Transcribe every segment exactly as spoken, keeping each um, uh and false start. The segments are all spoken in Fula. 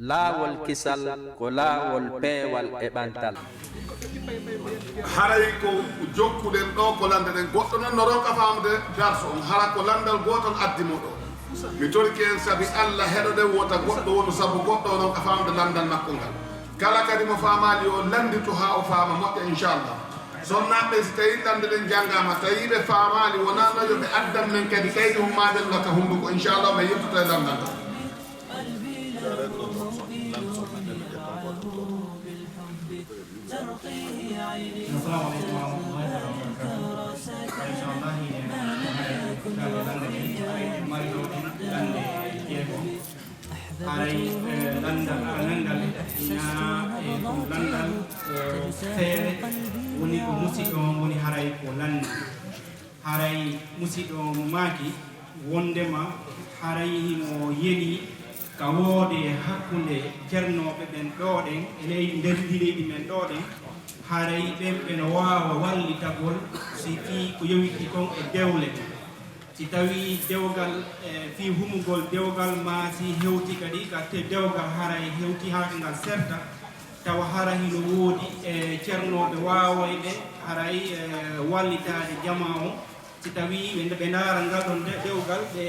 Laawol kisal ko laawol peewal e ɓantal. Haray ko jokkuɗen ɗo ko lanndeten. Goɗɗo noon no ronka faamde darso on, hara ko lanndal gootol addi mo ɗo. Mi torike en sabi Alla, heɗoɗen wota goɗɗo wonu sabu goɗɗo o ronka faamde lanndal makko ngal. Kala kadi mo faamaali o lanndito haa o faama moƴƴa, inchallah. Sonnaaɓe, si tawii lanndeten janngaama, tawii ɓe faamaali, wonaa no yo ɓe addan men kadi kaydi hummaade nokka hunnduko, inchallah, ɓe yettoto e lanndal ngal. Assalamu aleykum wa rahmatullahi wa barakatuh. Inchallah, ine lanndal lanndal en, haray en mari ɗo ɗen lannde jeego. Haray lanndal aranal ngal ina e ɗum lanndal feere woni ko musiɗɗo on woni haray ko lanndi. Haray musiɗɗo mo maaki wonndema haray himo yeli ka woode hakkunde cernooɓe ɓen ɗoo ɗen e leydi, nder ndi leydi men ɗoo ɗen, haray ɓen ɓe no waawa wallitagol si fii ko yowiti kon e dewle. Si tawii dewgal e fii humugol dewgal maa si hewti kadi ka te dewgal haray hewti haa ka ngal serta, tawa hara hino woodi e cernooɓe waawayɓe haray e wallitaade jamaa on, si tawii ɓe ɓe ndaara ngal ɗon de dewgal ɓe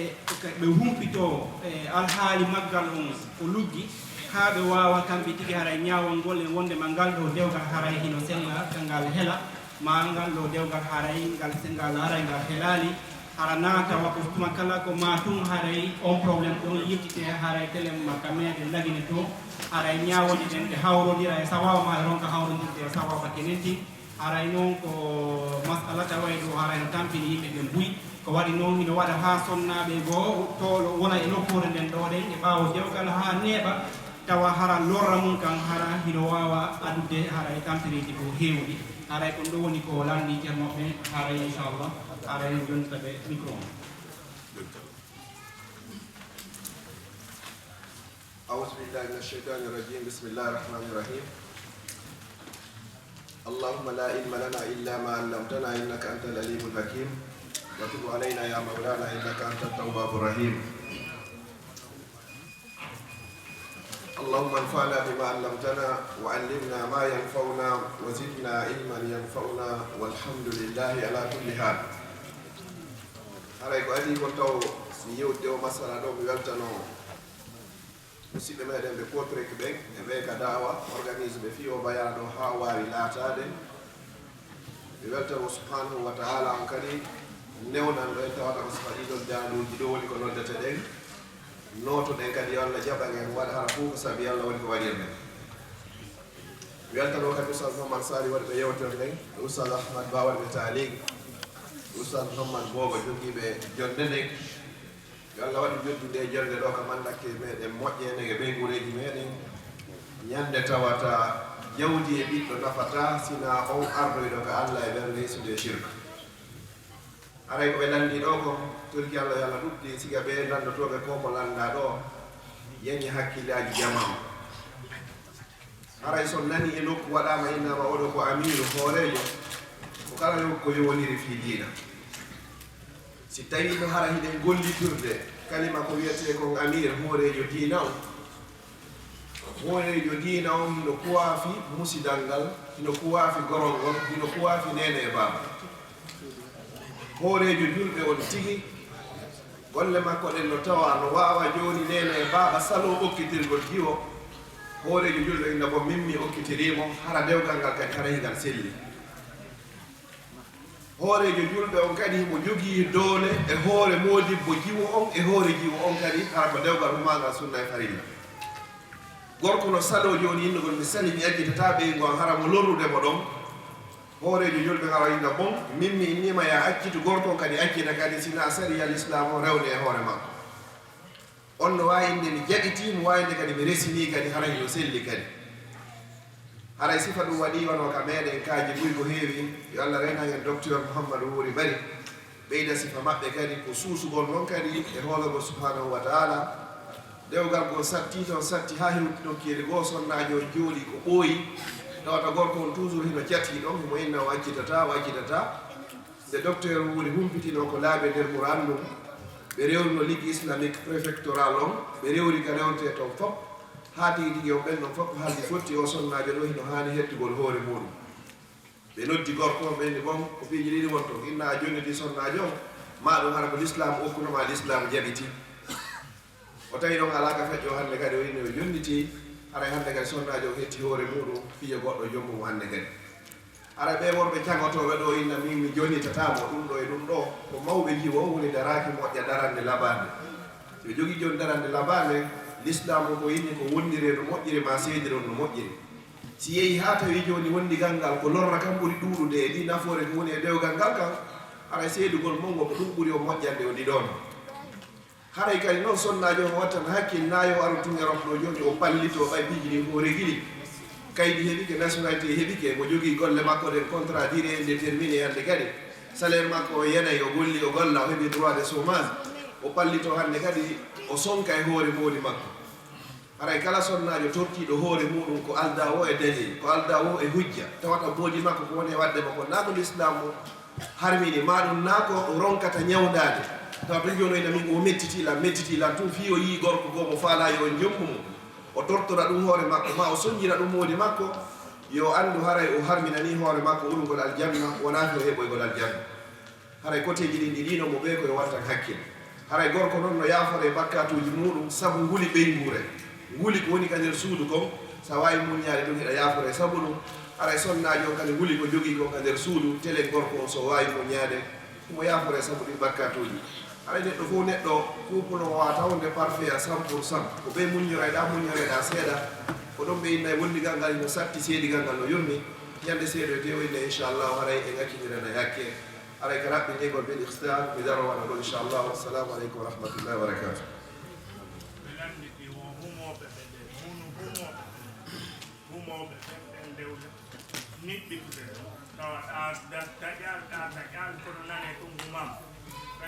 ɓe humpitoo e alhaali maggal on ko luggi, haa ɓe waawa kamɓe tigi haray ñaawangol en wonndema ngal ɗoo dewgal haray hino sella ka ngal hela, maa ngal ɗoo dewgal haray ngal ngal haray ngal helaali. Hara naa tawa ko tuma kala ko maa tun haray on problème ɗon yiltitee haray telen ma ka meeɗen lagine tun, haray ñaawondiɗen ɓe hawrondira e sawaaba maa ɓe ronka hawrondirde e sawaaba kenen tin. Haray non ko masala taway ɗo haray no tampini yimɓe ɓen buy. Ko waɗi non hino waɗa haa sonnaaɓe goo toolo wona e nokkuure nden ɗoo ɗen e ɓaawo dewgal haa neeɓa, tawa hara lorra mum kan hara hino waawa addude haray tampereeji ko heewɗi. Haray kon ɗo woni ko lanndi ceerno ɓe haray inchallah haray no jonta ɓe micro on. أعوذ بالله من الشيطان الرجيم. بسم الله الرحمن الرحيم. اللهم لا علم لنا إلا ما علمتنا إنك أنت العليم الحكيم. وتب علينا يا مولانا إنك أنت التواب الرحيم. اللهم انفعنا بما علمتنا وعلمنا ما ينفعنا وزدنا علما ينفعنا والحمد لله على كل حال. Haray ko adii kon taw mi yewtude o masala ɗo, mi weltano musiɓɓe meɗen ɓe Kotrek ɓen e ɓe ka daawa organise ɓe fii o bayana ɗo haa o waawi laataade. Mi weltano subhanahu wa ta'ala on kadi newnanɗo en tawata ko sifa ɗiɗon daaluuji ɗo woni ko noddete ɗen. Nootoɗen kadi yo Allah jaɓan en waɗa hara fof ko sabi Allah woni ko waɗirɗen. Mi weltano kadi Oustaz Mouhammad Sali waɗi ɓe yewtere nden, Oustaz Ahmad Ba waɗi ɓe taaliq, Oustaz Mouhammad Bobo jogiiɓe jonnde nden. Yo Allah waɗu joddude e jonnde ɗo ka mandakke meɗen moƴƴe enen e ɓeynguureeji meɗen. Ñande tawata jawdi e ɓiɗɗo nafata sina on ardoyɗo ka Allah e ɓernde hisude e shirk. Haray ko ɓe lanndi ɗo kon, torki Allah yo Allah ɗuɗɗi siga ɓe lanndotooɓe ko ko lannda ɗo yañi hakkillaaji jamaa. Haray so nani e nokku waɗaama innama oɗo ko amiiru hooreejo, ko kala yo ko yowoniri fii diina. Si tawiino hara hiɗen gollitirde kalima ko wiyetee kon amiir hooreejo diina on, hooreejo diina on hino kuwaafi musidal ngal, hino kuwaafi gorol ngol, hino kuwaafi neene e baaba. Hooreejo julɓe on tigi, golle makko ɗen no tawa no waawa jooni neene e baaba saloo okkitirgol jiwo. Hooreejo julɓe inna bon min mi okkitirii mo, hara dewgal ngal kadi hara hingal selli. Hooreejo julɓe on kadi himo jogii doole e hoore moodibbo jiwo on e hoore jiwo on kadi hara ko dewgal humaangal sunna e farilla. Gorko no saloo jooni innugol mi salii mi accitataa ɓeyngu an hara mo lorrude mo ɗon. Hooreejo julɓe hara inna bon min mi inniima ya accitu gorko on kadi accita kadi sina sariya lislaam o rewde e hoore makko. On no waawi innde mi jaɓitii mo waawi innde kadi mi resinii kadi hara hino selli kadi. Haray sifa ɗum waɗii wano ka meɗen kaaji buy ko heewi yo Allah reynan en docteur Mouhammadou Wuri Bari. Ɓeyda sifa maɓɓe kadi ko suusugol non kadi e hoolagol subhanahu wa taala. Dewgal gol satti toon satti haa hewti nokkeeli goo sonnaajo on jooɗii ko ɓooyi. Tawata gorko on toujours hino catii ɗon himo inna o accitataa o accitataa. Nde docteur Wuri humpitinoo ko laabi e nder Qur'an ɗum, ɓe rewruno Ligue Islamique Préfectorale on, ɓe rewri ka rewretee toon fof. Haa tigi tigi on ɓen ɗon fof ko haaldi fotti, o sonnaajo ɗo hino haani hettugol hoore muuɗum. Ɓe noddi gorko on, ɓe inni, "Bon, ko piiji ɗiɗi won ton. Inna a jonniti sonnaajo on, maa ɗum hara ko lislaamu okkuno ma, lislaamu jaɓiti." O tawi ɗon alaa ka feƴƴo hannde kadi, o inni o jonniti, haray hannde kadi sonnaajo on hetti hoore muuɗum, fii yo goɗɗo jombo mo hannde kadi. Hara ɓee worɓe caŋotooɓe ɗo inna min mi jonnitataa mo, ɗum ɗo e ɗum ɗo, ko mawɓe njiwo, woni daraaki moƴƴa darannde labaande. Si ɓe jogii jooni darannde labaande, lislaamu ko inni ko wondiree no moƴƴiri, maa seediron no moƴƴiri. Si yehi haa tawi jooni wondigal ngal ko lorra kan ɓuri ɗuuɗude e ɗi nafoore ko woni e dewgal ngal kan, haray seedugol mon ngo ko ɗum ɓuri on moƴƴande o ɗiɗon. Haray kadi noon sonnaajo on wattan hakkil, naa yo aru tun e ron ɗo jooni o pallitoo ɓay piiji ɗin fof regili. Kaydi heɓike, nationalité heɓike, mo jogii golle makko ɗen, contrat durée indéterminée hannde kadi. Salaire makko o yenay, o golli, o golla, o heɓi droit de chômage. O pallitoo hannde kadi, o sonka e hoore moodi makko. Haray kala sonnaajo tortiiɗo hoore muuɗum ko aldaa woo e dalil, ko aldaa woo e hujja, tawata moodi makko ko woni e waɗde mo kon, naa ko lislaamu harmini, maa ɗum naa ko ronkata ñawndaade. Tawa tun jooni o ina min o mettitii lan, mettitii lan tun fii o yii gorko goo mo faalaa yo on jombu mo. O tortora ɗum hoore makko, maa o soñjira ɗum moodi makko, yo anndu haray o harminanii hoore makko urugol aljanna, wonaa fii o heɓoygol aljanna. Haray koteeji ɗin ɗi ɗiino mo ɓee ko yo wattan hakkil. Haray gorko non no yaaforee bakkaatuuji muuɗum sabu nguli ɓeynguure. Nguli ko woni ka nder suudu kon, si a waawi muññaade ɗum, hiɗa yaaforee sabu ɗum. Haray sonnaajo on kadi nguli ko jogii kon ka nder suudu, telen gorko on so waawi muññaade, himo yaaforee sabu ɗin bakkaatuuji. Haray neɗɗo fof, neɗɗo couple no waawaa tawde parfait à cent pour cent. Ko ɓe muññoroyɗaa, muññoroyɗaa seeɗa. Ko ɗon ɓe inna e wondigal ngal no satti, seedigal ngal no yurmi. Ñande seeɗa teew inna, inchallahu, haray en accindirana hakke. Haray ka raɓɓindiingol bil ihsan, mi daro wano ɗo, inchallah. Wassalamu aleykum wa rahmatullahi wa barakatuh. Ɓe lannditi wo humooɓe ɓe ɓe, hunu humooɓe ɓe, humooɓe ɓen, ɓen dewle niɓɓitude ɗo. Tawa ɗa da-, daƴal, ɗa daƴal, kono nane ɗum humam.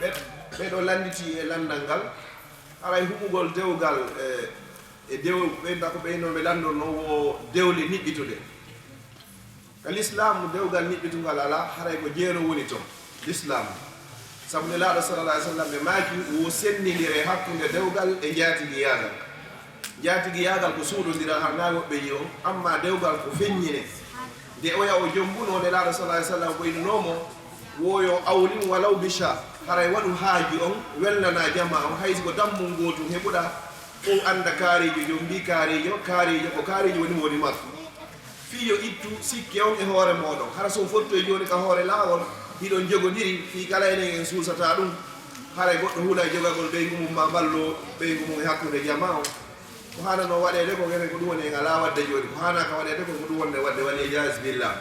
Ɓe, ɓe ɗo lannditi e lanndal ngal, haray humugol dewgal e, e dew-, ɓe nda ko ɓe no ɓe lanndonoo wo dewle niɓɓitude. Ka lislaamu, dewgal niɓɓitungal alaa, haray ko jeero woni ton, lislaamu. Sabu Nelaaɗo, sallallahu alaihi wasallam, ɓe maaki, wo senndindire hakkunde dewgal e njaatigiyaagal. Njaatigiyaagal ko suuɗondiral, har naa woɓɓe yi on, amma dewgal ko feññine. Nde oya o jombunoo, Nelaaɗo, sallallahu alaihi wasallam, ko innunoo mo, wo yo awlin walaw bi sha, haray waɗu haaju on, welnanaa jamaa on, hay si ko dammol ngootul heɓuɗaa, fow annda kaariijo, jombii kaariijo, kaariijo ko kaariijo woni moodi makko. Fii yo ittu sikke on e hoore mooɗon. Hara so on fottoyi jooni ka hoore laawol, hiɗon jogondiri, fii kala enen en suusataa ɗum. Haray goɗɗo hulay jogagol ɓeyngu mum maa mballoo ɓeyngu mum e hakkunde jamaa on. Ko haananoo waɗeede kon, enen ko ɗum woni en alaa waɗde jooni. Ko haanaaka waɗeede kon, ko ɗum woni waɗde, wal iyaazu billah.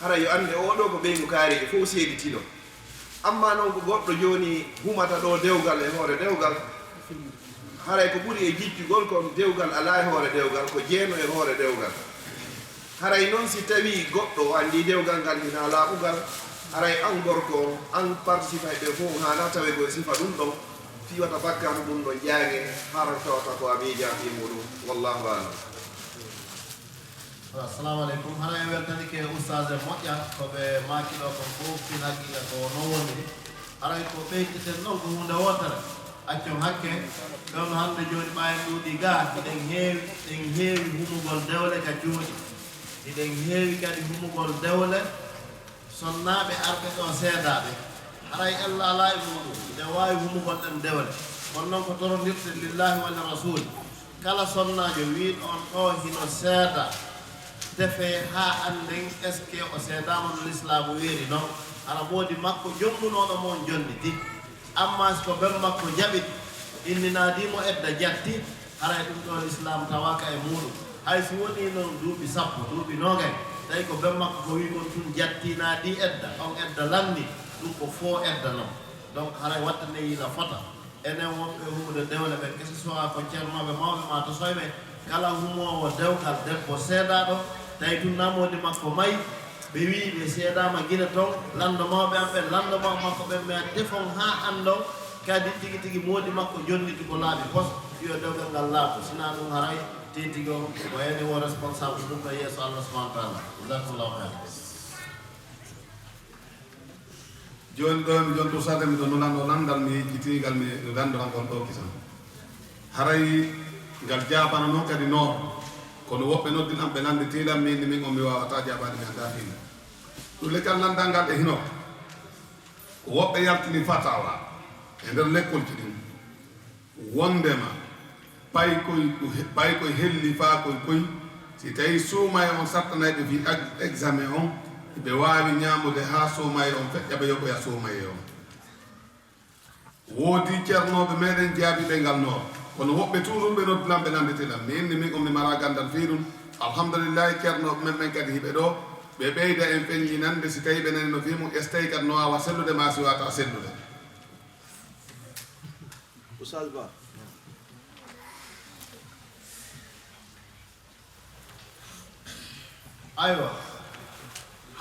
Haray yo annde oo ɗoo ko ɓeyngu kaariijo, fow seeditino. Amma non ko goɗɗo jooni humata ɗoo dewgal e hoore dewgal, haray ko ɓuri e jiccugol kon dewgal alaa e hoore dewgal, ko jeeno e hoore dewgal. Haray non si tawii goɗɗo o anndii dewgal ngal hinaa laaɓugal, haray an gorko on, an participay ɓe fow haanaa tawe ko e sifa ɗum ɗon, fii wata bakkaatu ɗum ɗon ƴaage, hara tawata ko a miijaa fii muuɗum. Wallahu a'lam. Assalamu aleykum. Haray en weltanike ustaas e moƴƴa, ko ɓe maaki ɗo kon fof fii haqiiqa ko no woniri. Haray ko ɓeyteten ɗon ko huunde wootere. Accon hakke, ɗon hannde jooni ɓaayen ɗuuɗi gaa, hiɗen heewi, ɗen heewi humugol dewle ka cuuɗi. Hiɗen heewi kadi humugol dewle sonnaaɓe arɓe ɗo seedaaɓe. Haray ella alaa e muuɗum, hiɗen waawi humugol ɗen dewle. Kono non ko torondirten lillaahi wa li rasuul. Kala sonnaajo wiiɗo on ɗo hino seeda, tefee haa annden est-ce que o seedaama no lislaamu wiiri non. Hara moodi makko jommbunooɗo mo on jonniti. Amma si ko ben makko jaɓi, inninaadii mo edda jatti, haray ɗum ɗoo lislaamu tawaaka e muuɗum. Hay si wonii non duuɓi sappo, duuɓi noogay, tawi ko ben makko ko wii kon tun jattinaadii edda, on edda lanni, ɗum ko foo edda non. Donc haray watta ne yila fota. Enen wonɓe humude dewle ɓen, que ce soit ko ceernooɓe mawɓe maa tosoyɓe, kala humoowo dewgal debbo seedaaɗo, tawi tun naa moodi makko mayi, ɓe wi'i ɓe seedaama gila ton, lanndo mawɓe am ɓen, lanndo mawɓe makko ɓen, mais tefon haa anndon kadi tigi tigi moodi makko jonniti ko laaɓi pos, yo dewgal ngal laaɓu. Sinaa ɗum haray tigi tigi on o yani wo responsable ɗum ka yeeso Allah subhanahu wa taala. Jazakumullahu khairan. Jooni ɗo, mi jonto sade, miɗo nulano lanndal, mi yejjiti ngal, mi ganndoran kon ɗo kisan. Haray Ngal jaabano noon kadi noon, kono woɓɓe noddi lan ɓe lannditi lan, miin ne min on mi waawataa jaabaade, mi anndaa fii mum. Ɗum leggal lanndal ngal e hino, ko woɓɓe yaltini fatawa e nder lekkolji ɗin, wonndema paykoy, paykoy hellifaakoy koy, si tawii suumaye on sattanay ɓe fii ag-, examen on, ɓe waawi ñaamude haa suumaye on feƴƴa, ɓe yoɓoya suumaye on. Woodi ceernooɓe meeɗen jaabiiɓe ngal noon, kono woɓɓe tuurum ɓe noddi lan ɓe lannditi lan. Miin ne min on mi maraa ganndal fii ɗum. Alhamdulillahi, ceernooɓe men ɓen kadi hiɓe ɗoo, ɓe ɓeyda en feññinande si tawii ɓe nani no fii mum, e si tawii kadi no waawa sellude maa si waawataa sellude. Oustaz Ba. أيوة.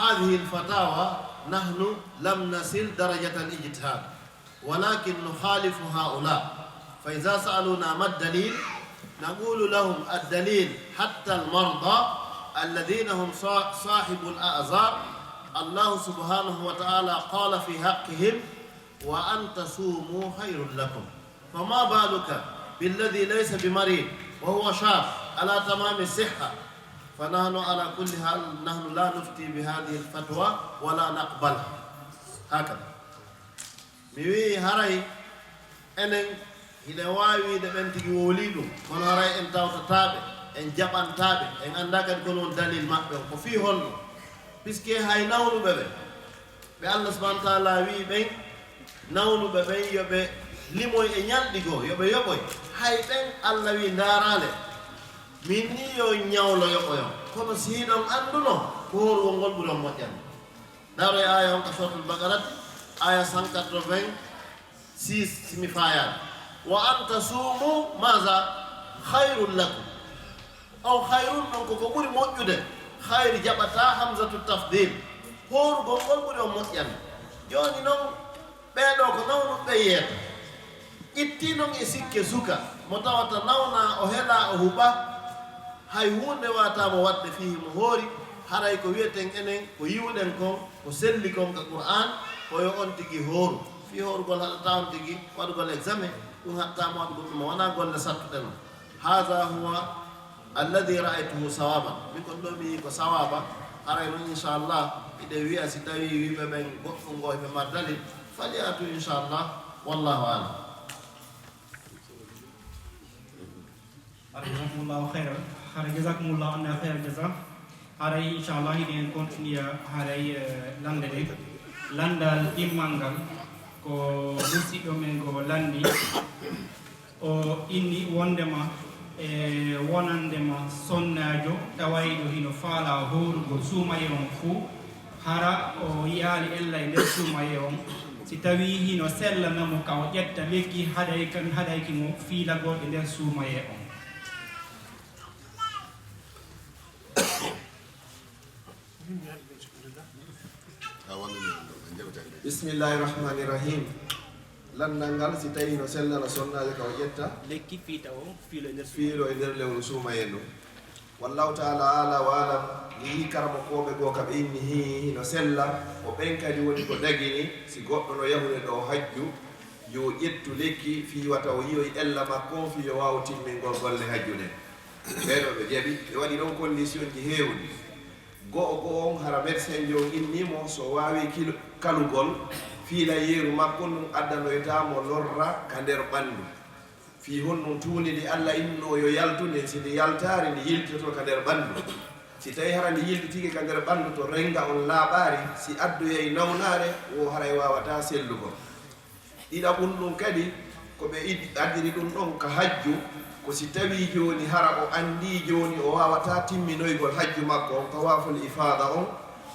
هذه الفتاوى نحن لم نصل درجة الاجتهاد، ولكن نخالف هؤلاء. فإذا سألونا ما الدليل، نقول لهم: الدليل حتى المرضى الذين هم صا-، صاحب الأعذار، الله سبحانه وتعالى قال في حقهم: وأن تصوموا خير لكم. فما بالك بالذي ليس بمريض وهو شاب على تمام الصحة؟ فنحن على كل حال، نحن لا نفتي بهذه الفتوى ولا نقبلها. هكذا. Mi wi'i haray enen hiɗen waawi wiide ɓen tigi wowlii ɗum, kono haray en tawtataa ɓe, en jaɓantaa ɓe, en anndaa kadi ko non dalil maɓɓe on, ko fii honɗum? Puisque hay nawnuɓe ɓe, ɓe Allah subhanahu wa taala wi'i ɓen, nawnuɓe ɓen yo ɓe limoy e ñalɗi goo, yo ɓe yoɓoy. Hay ɓen Allah wi'i ndaaraale, min ni yo ñawlo yoɓoyo. Kono si hiɗon annduno ko hoorugol ngol ɓuri on moƴƴande. Ndaaro e aaya on ka Suratul Baqarati, aaya cent quatre-vingt-six, si mi faayaani. Wa an tasuumu maza khayrun lakum. On khayrun ɗon ko ko ɓuri moƴƴude. Khayr jaɓataa hamzatu tafdil. Hoorugol ngol ɓuri on moƴƴande. Jooni non, ɓee ɗoo ko nawnuɓe yeeto. Ittii non e sikke suka mo tawata nawna, o hela, o huɓa. Hay huunde waawataa mo waɗde fii mo hoori. Haray ko wi'eten enen ko yi'uɗen kon, ko selli kon ka Qur'aan, ko yo on tigi hooru. Fii hoorugol haɗataa on tigi waɗugol examen, ɗum haɗataa mo waɗugol ɗum, wonaa golle sattuɗe non. Haza huwa alladhi ra'aytuhu sawaban. Mi kon ɗoo mi yi'i ko sawaba. Haray non, inchallah, hiɗen wi'a si tawii wi'uɓe ɓen goɗɗum ngo hiɓe mari dalil, falyatu, inchallah. Wallahu a'lam. Haray, jazakumullahu khairan. Haray, jazakumullahu anna khairal jaza. Haray, inchallah, hiɗen continue, haray, eh, lannde ɗen. Lanndal ɗimmal ngal ko musiɗɗo men ngo lanndi. O inni wonndema e wonandema sonnaajo tawayɗo hino faalaa hoorugol suumayee on fuu, hara o yi'aali ella e nder suumayee on, si tawii hino sellana mo ka o ƴetta lekki haɗay kan, haɗayki mo fiilagol e nder suumayee on. Bismillahi rahmani rahim. Lanndal ngal, si tawii no sellana sonnaajo ka o ƴetta lekki fiita o fiilo e nder fiilo e nder lewru suumayee ndun. Wallahu taala ala wa alam, mi yii karamokooɓe goo ka ɓe inni hii hino sella, ko ɓen kadi woni ko dagini si goɗɗo no yahude ɗoo hajju, yo ƴettu lekki fii wata o yi'oy ella makko on fii yo waawu timmingol golle hajju ɗen. Ɓee ɗoo ɓe jaɓi, ɓe waɗi ɗon conditionji heewuɗi. Go'o go'o on, hara médecin jo on innii mo, so o waawii kil-, kalugol, fiilayeeru makko ndun addanoytaa mo lorra ka nder ɓanndu. Fii honɗun? Tuundi ndi Allah innoo yo yaltu ndin, si ndi yaltaali, ndi yiltoto ka nder ɓanndu. Si tawii hara ndi yiltitiike ka nder ɓanndu to rennga on laaɓaali, si addoyay nawnaare, wo haray waawataa sellugol. Ɗiɗaɓun ɗun kadi, ko ɓe id-, addiri ɗun ɗon ka hajju, ko si tawii jooni hara o anndii jooni o waawataa timminoygol hajju makko on, tawaaful ifaada on,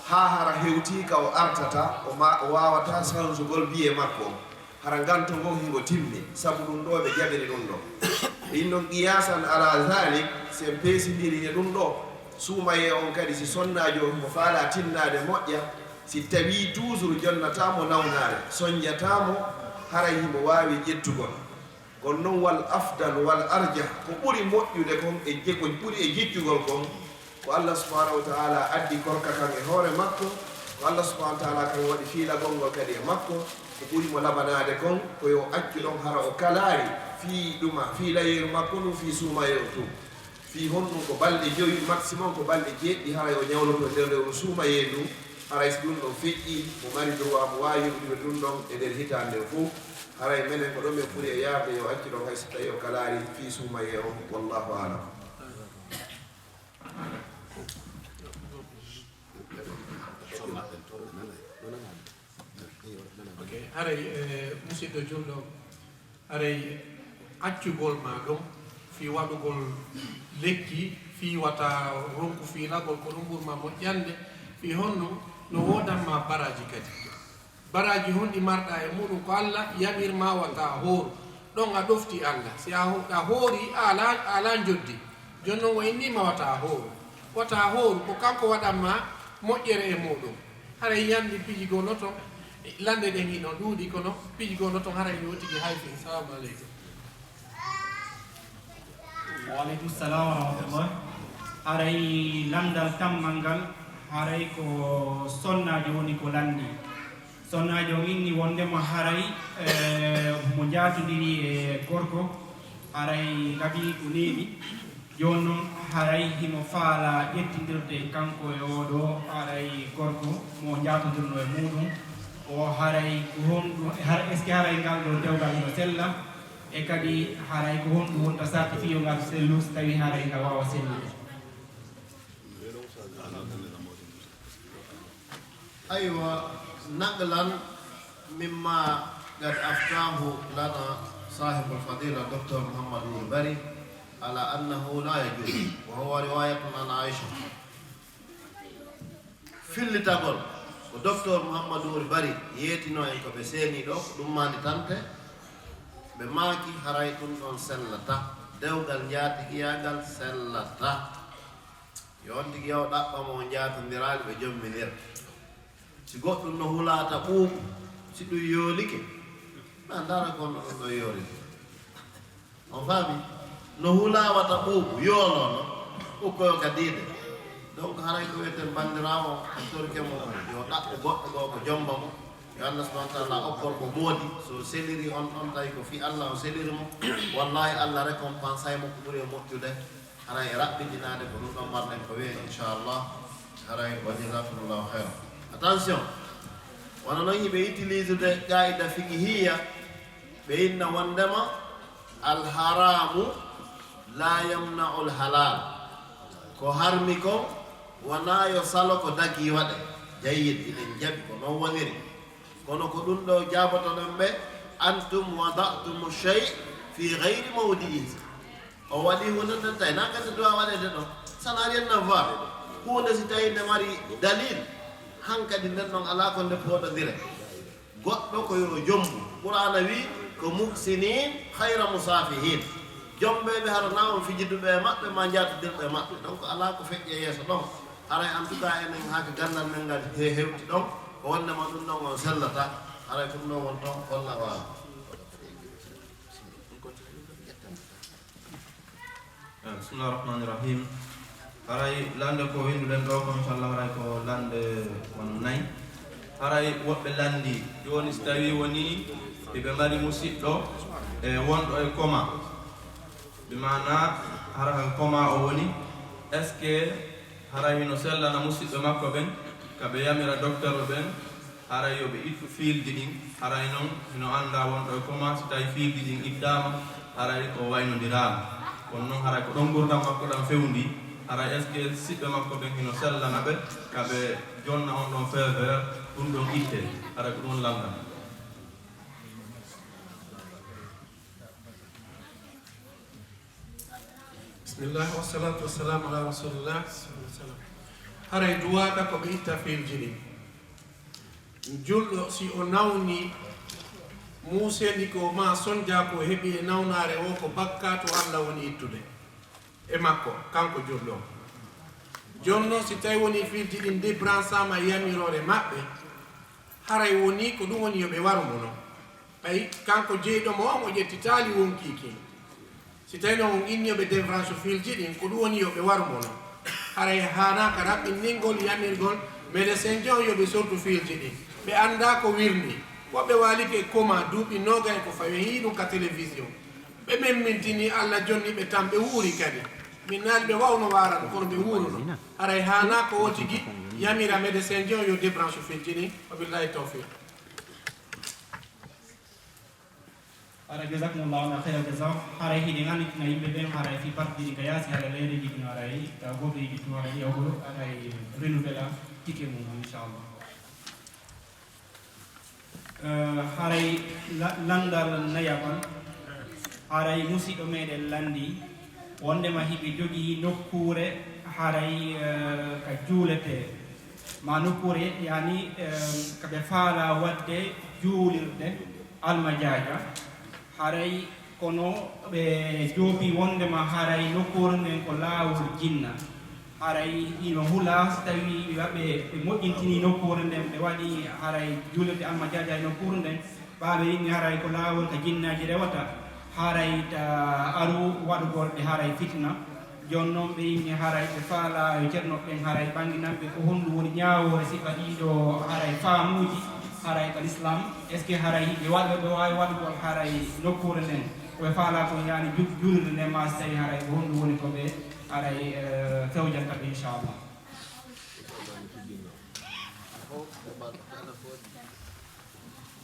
haa hara hewtii ka o artata, o ma-, o waawataa sansugol biye makko on. Hara nganto ngon hingo timmi, sabu ɗun ɗoo ɓe jaɓiri ɗun ɗoo. Ɗin ɗon qiyaasan ala zalik, si en peesindiri e ɗun ɗoo, suumayee on kadi, si sonnaajo on himo faalaa tinnaade moƴƴa, si tawii toujours jonnataa mo nawnaare, sonnjataa mo, haray himo waawi ƴettugol. Kono non, wal afdal, wal arjah, ko ɓuri moƴƴude kon e je-, ko ɓuri e jejjugol kon, ko Allah subhanahu wa ta'ala addi korka kan e hoore makko, ko Allah subhanahu wa ta'ala kan waɗi fiilagol ngol kadi e makko, ko ɓuri mo labanaade kon, ko yo accu ɗon hara o kalaari, Fii ɗuma, fii layeeru makko ndun, fii suumayee on tun. Fii honɗun ko balɗe jowi, maximum ko balɗe jeeɗiɗi, haray o ɲawloto nder lewru suumayee ndun. Haray si ɗun ɗon feƴƴii, mo mari droit mo waawi yoɓude ɗun ɗon e nder hitaande o fow. Haray menen ko ɗon men ɓuri e yaarde, yo accu ɗon hay si tawii o kalaari fii suumayee on. Wallaahu a'lam. Ok, haray, eh, musidɗo julɗo, haray accugol ma ɗum fii waɗugol lekki, fii wata ronku fiilagol, ko ɗum ɓuri ma moƴƴande. Fii honno? No woodan ma baraaji kadi. Baraaji honɗi marɗa e muɗum? Ko Alla yamir ma wata hooru. Ɗon a ɗofti Alla. Si a ho-, a hoori, a alaa, a alaa njoddi. Jooni non o inni ma wata hooru. Wata hooru, ko kanko waɗan ma moƴƴere e muɗum. Haray yandi piiji goo no ton, lande ɗen hino ɗuuɗi, kono piiji goo no ton haray yo tigi hay fin. Salamu aleykum. Wa aleykum salam wa rahmatullah. Haray landal tammal ngal, haray ko sonnaajo woni ko landi. Sonnaajo on inni wonndema haray, eh, mo njaatondiri e gorko, haray laɓi ko neeɓi. Jooni non, haray himo faalaa ƴettindirde kanko e oo ɗoo, haray gorko mo njaatondirnoo e muuɗum oo, haray ko honɗum, hara, est-ce que haray ngal ɗoo dewgal hino sella? E kadi, haray ko honɗum wonta sarti fii yo ngal sellu, si tawii haray ngal waawaa sellude? Aywa, نقلا مما قد أفتاه لنا صاحب الفضيلة الدكتور محمد نور بري على أنه لا يجوز، وهو رواية عن عائشة. Fillitagol ko Docteur Mouhamadou Wuri Bari yeetino en ko ɓe seeni ɗo, ko ɗum maandi tante. Ɓe maaki haray ɗum ɗon sellata, dewgal njaatigiyaagal sellata. Yo on tigi yaw ɗaɓɓa mo o njaatondiraali, ɓe jomminira. Si goɗɗum no hulaa ta ɓuuɓu, si ɗum yoolike, na ndara ko no ɗum ɗon yooriri. On faami? No hulaa wata ɓuuɓu, yooloo no ɓukkoyo ka diide. Donc haray ko wiyeten banndiraawo on, torike mo, yo ɗaɓɓu goɗɗo goo ko jomba mo. Yo Allah subhanahu wa taala okkor ko moodi. So seliri on ɗon, tawi ko fii Allah o seliri mo, wallahi Allah récompensay mo ko ɓuri e moƴƴude. Haray e raɓɓiɗinaade ko ɗum ɗon mbarɗen ko wiyee, inchallah. Haray, wa jazakumullahu khayran. Attention, wano non hiɓe utilisude qaida fiqhiyya, ɓe inna wondema al haramu la yamna'ul halal. Ko harmi kon wonaa yo salo ko dagii waɗe. Jayyid, hiɗen jaɓi ko non woniri. Kono ko ɗum ɗoo jaabotoɗon ɓe, antum wada'tumu shay fi ghayri mawdi'ihi. O waɗi huunde nden tawi na gati duwa waɗeede ɗon. Ça n'a rien à voir. Huunde si tawi nde mari dalil, hankadi nden ɗon alaa ko nde pooɗondire. Goɗɗo ko yo jombu. Qur'aana wi ko muhsinin khayra musafihin. Jombeeɓe hara na on fijiduɓe e maɓɓe ma njaatondirɓe e maɓɓe. Donc alaa ko feƴƴe yeeso ɗon. Haray en tout cas enen haa ka ganndal men ngal he hewti ɗon, ko wondema ɗum ɗon on sellata. Haray ɗum ɗon won ton. Wallahu a'lam. Bismillah rahmani rahim. Haray lande ko winduɗen ɗo ko inchallah haray ko lande wano nayi. Haray woɓɓe landi jooni si tawi woni hiɓe mari musiɗɗo e wonɗo e coma, bi maana hara ka coma o woni, est ce que haray hino sellana musiɓɓe makko ɓen ka ɓe yamira docteur ɓen haray yo ɓe ittu fiilji ɗin? Haray non hino anndaa wonɗo e coma, si tawi fiilji ɗin ittaama haray o waynondiraama. Kono non haray ko ɗon ngurdam makko ɗam fewndi. Haray est ce que siɓɓe makko ɓen hino sellana ɓe ka ɓe jonna on ɗon feever? Ɗum ɗon itte. Haray ko ɗum woni lamndam. Bismillah, wassalatu wassalamu ala rasulillah. Haray duwaaka ko ɓe itta fiilji ɗin. Julɗo si o nawni, muuseni ko ma sonja ko heɓi e nawnaare o, ko bakkaatu Allah woni ittude e makko kanko julɗo on. Jooni non si tawi woni fiilji ɗin débranchama e yamiroore maɓɓe, haray woni ko ɗum woni yo ɓe waru mo non. Ɓay kanko jeyɗo mo on o ƴettitaali wonkii kin. Si tawi non on inni yo ɓe débranche fiilji ɗin, ko ɗum woni yo ɓe waru mo non. Haray haanaaka raɓɓinningol yamirgol médecin jo on yo ɓe sortu fiilji ɗin. Ɓe anndaa ko wirnii. Woɓɓe waalike e coma duuɓi noogay ko fawi, en yii ɗum ka télévision. Ɓe memmintinii, Allah jonni ɓe tan, ɓe wuuri kadi. Min naali ɓe wawno waaran, kono ɓe wuuruno. Haray haanaa ko o tigi yamira médecin ji on yo débranche fijjini. Wabillahi tawfiq. Haray, jazakumullahu ana khayra jaza. Haray hiɗen annitina yimɓe ɓen, haray fi parti ɗin ka yaasi, haray leyɗe ɗin, haray ka goto yiɗi tuma ɗi awɗo, haray renouvela ticket mum, inchallah. Eh, haray la- landal nayaɓal, haray musiɗɗo meɗen landi wondema hiɓe jogii nokkuure, haray eh, ka juuletee, ma nokkuure, yani eh, ka ɓe faala wadde juulirde almajaaja. Haray kono ɓe joobi wondema haray nokkuure nden ko laawol jinna. Haray ino hula, si tawi ɓe ɓe moƴƴintini nokkuure nden, ɓe waɗi haray juulirde almajaaja e nokkuure nden, ɓaaɓe inni haray ko laawol ka jinnaaji rewata, haray ta aru waɗugol ɓe haray fitina. Jooni non ɓe inni haray ɓe faala yo ceerno ɓen haray ɓanginan ɓe ko honɗum woni ñaawoore sifa ɗiɗo haray faamuuji haray ka l'islam. Est ce que haray ɓe waɗ ɓe waawi waɗugol haray nokkuure nden ko ɓe faala ko yani ju- juulirde nden, ma si tawi haray ko honɗum woni ko ɓe haray eh, fewjanta ɓe, inchallah.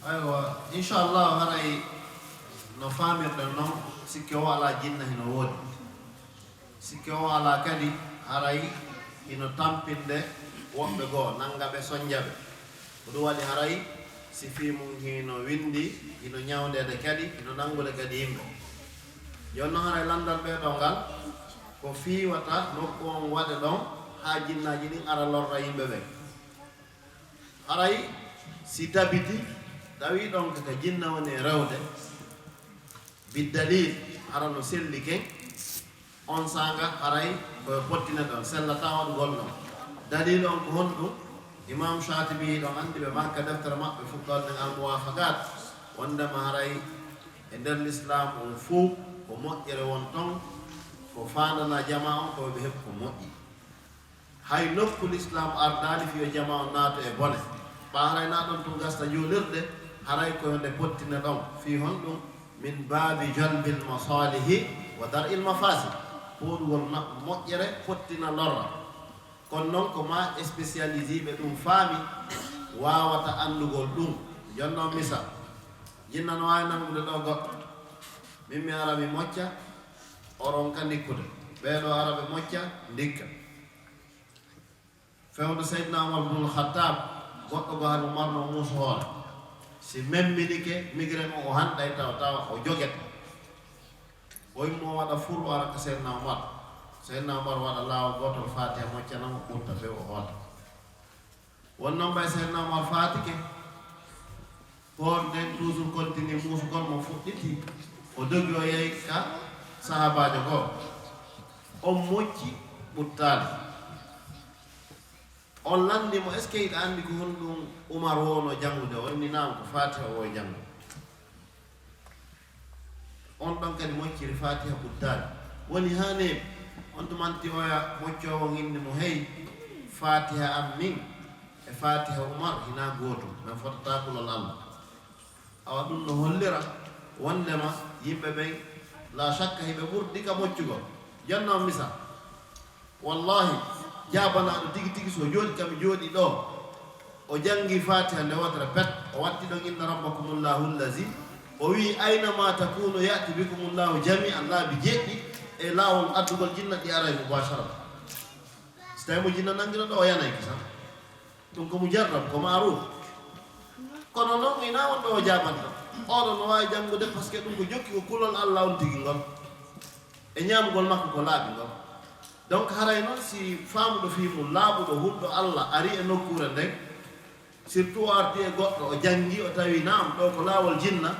Aywa, inchallah, haray no faamirɗen non, sikke o alaa jinna hino woodi. Sikke o alaa kadi, haray hino tampinde woɓɓe goo, nannga ɓe, sonja ɓe. Ko ɗum waɗi haray si fii mum hino winndi, hino ñawndeede kadi, hino nanngude kadi yimɓe. Jooni non haray lanndal ɓee ɗoo ngal, ko fii wata nokku on waɗe ɗon haa jinnaaji ɗin ara lorra yimɓe ɓen. Haray si tabiti, tawi ɗon ko ka jinna woni e rewde, biddalil, hara no selli ken, on saanga haray ko e pottine ɗon, sellataa waɗugol ɗon. Dalil on ko honɗum? Imam Shatibi ɗon anndi ɓe maaka deftere maɓɓe fuɗɗoore nden Al-Muwafaqat, wondema haray e nder Lislaam on fow ko moƴƴere won ton, ko faandana jamaa on ko ɓe heɓi ko moƴƴi. Hay nokku Lislaam ardaali fii yo jamaa on naato e bone. Ɓaa haray naa ɗon tun gasta juulirde, haray ko yo nde pottine ɗon. Fii honɗum? Min baabi jalbil masaalihi wa dar'il mafasid. Fooɗugol na- moƴƴere, pottina lorra. Kono non ko maa spécialisiiɓe ɗum faami waawata anndugol ɗum. Jooni non misal, jinna no waawi nanngude ɗoo goɗɗo. Min mi ara mi mocca, o ronka ndikkude. Ɓee ɗoo ara ɓe mocca, ndikka. Fewndo Seydina Umar bnul Khattab, goɗɗo goo hano marno muuso hoore. Si memminike, migraine o, o hanɗay tawa, tawa o jogete. O immo o waɗa fur, o ara ka Seydina Umar. Seydina Umar waɗa laawol gootol, Faatiha moccana mo, ɓurta few, o hoota. Won non ɓay Seydina Umar faatike, hoore nden toujours continue, muusugol mo fuɗɗiti, o dogi o yehi ka sahaabaajo goo. On mocci, ɓuttaali. On lanndi mo, est-ce que hiɗa anndi ko honɗum Umar wowno janngude? O inni, naam, ko Faatiha o wowi janngude. On ɗon kadi mocciri Faatiha ɓuttaali. Woni haa neeɓi, on tumanti oya moccoowo on inni mo, hey, Faatiha am min e Faatiha Umar hinaa gootum, men fotataa kulol Alla. Awa ɗum no hollira wondema yimɓe ɓen, laa shakka, hiɓe ɓurdi ka moccugol. Jonnoo misal, wallahi, jaabanaaɗo tigi tigi, so jooɗi ka mi jooɗi ɗoo, o janngi Faatiha nde wootere pet, o watti ɗon inna rabbakumullahu allazi, o wi'i ayna ma takunu ya'ti bikumullahu jami'an, laabi jeeɗiɗi e laawol addugol jinna, ɗi aray mubasharatan. Si tawi mo jinna nanngino ɗoo, o yanay kisan. Ɗum ko mujarrab, ko maaruf. Kono non, hinaa won ɗo o jaabanta. Oɗo no waawi janngude, parce que ɗum ko jokki ko kulol Alla on tigi ngol, e ñaamgol makko ko laaɓi ngol. Donc, haray non, si faamuɗo fii mum laaɓuɗo, hulɗo Alla, ari e nokkuure nden, surtout o arti e goɗɗo, o janngi, o tawi, naam, ɗo ko laawol jinna,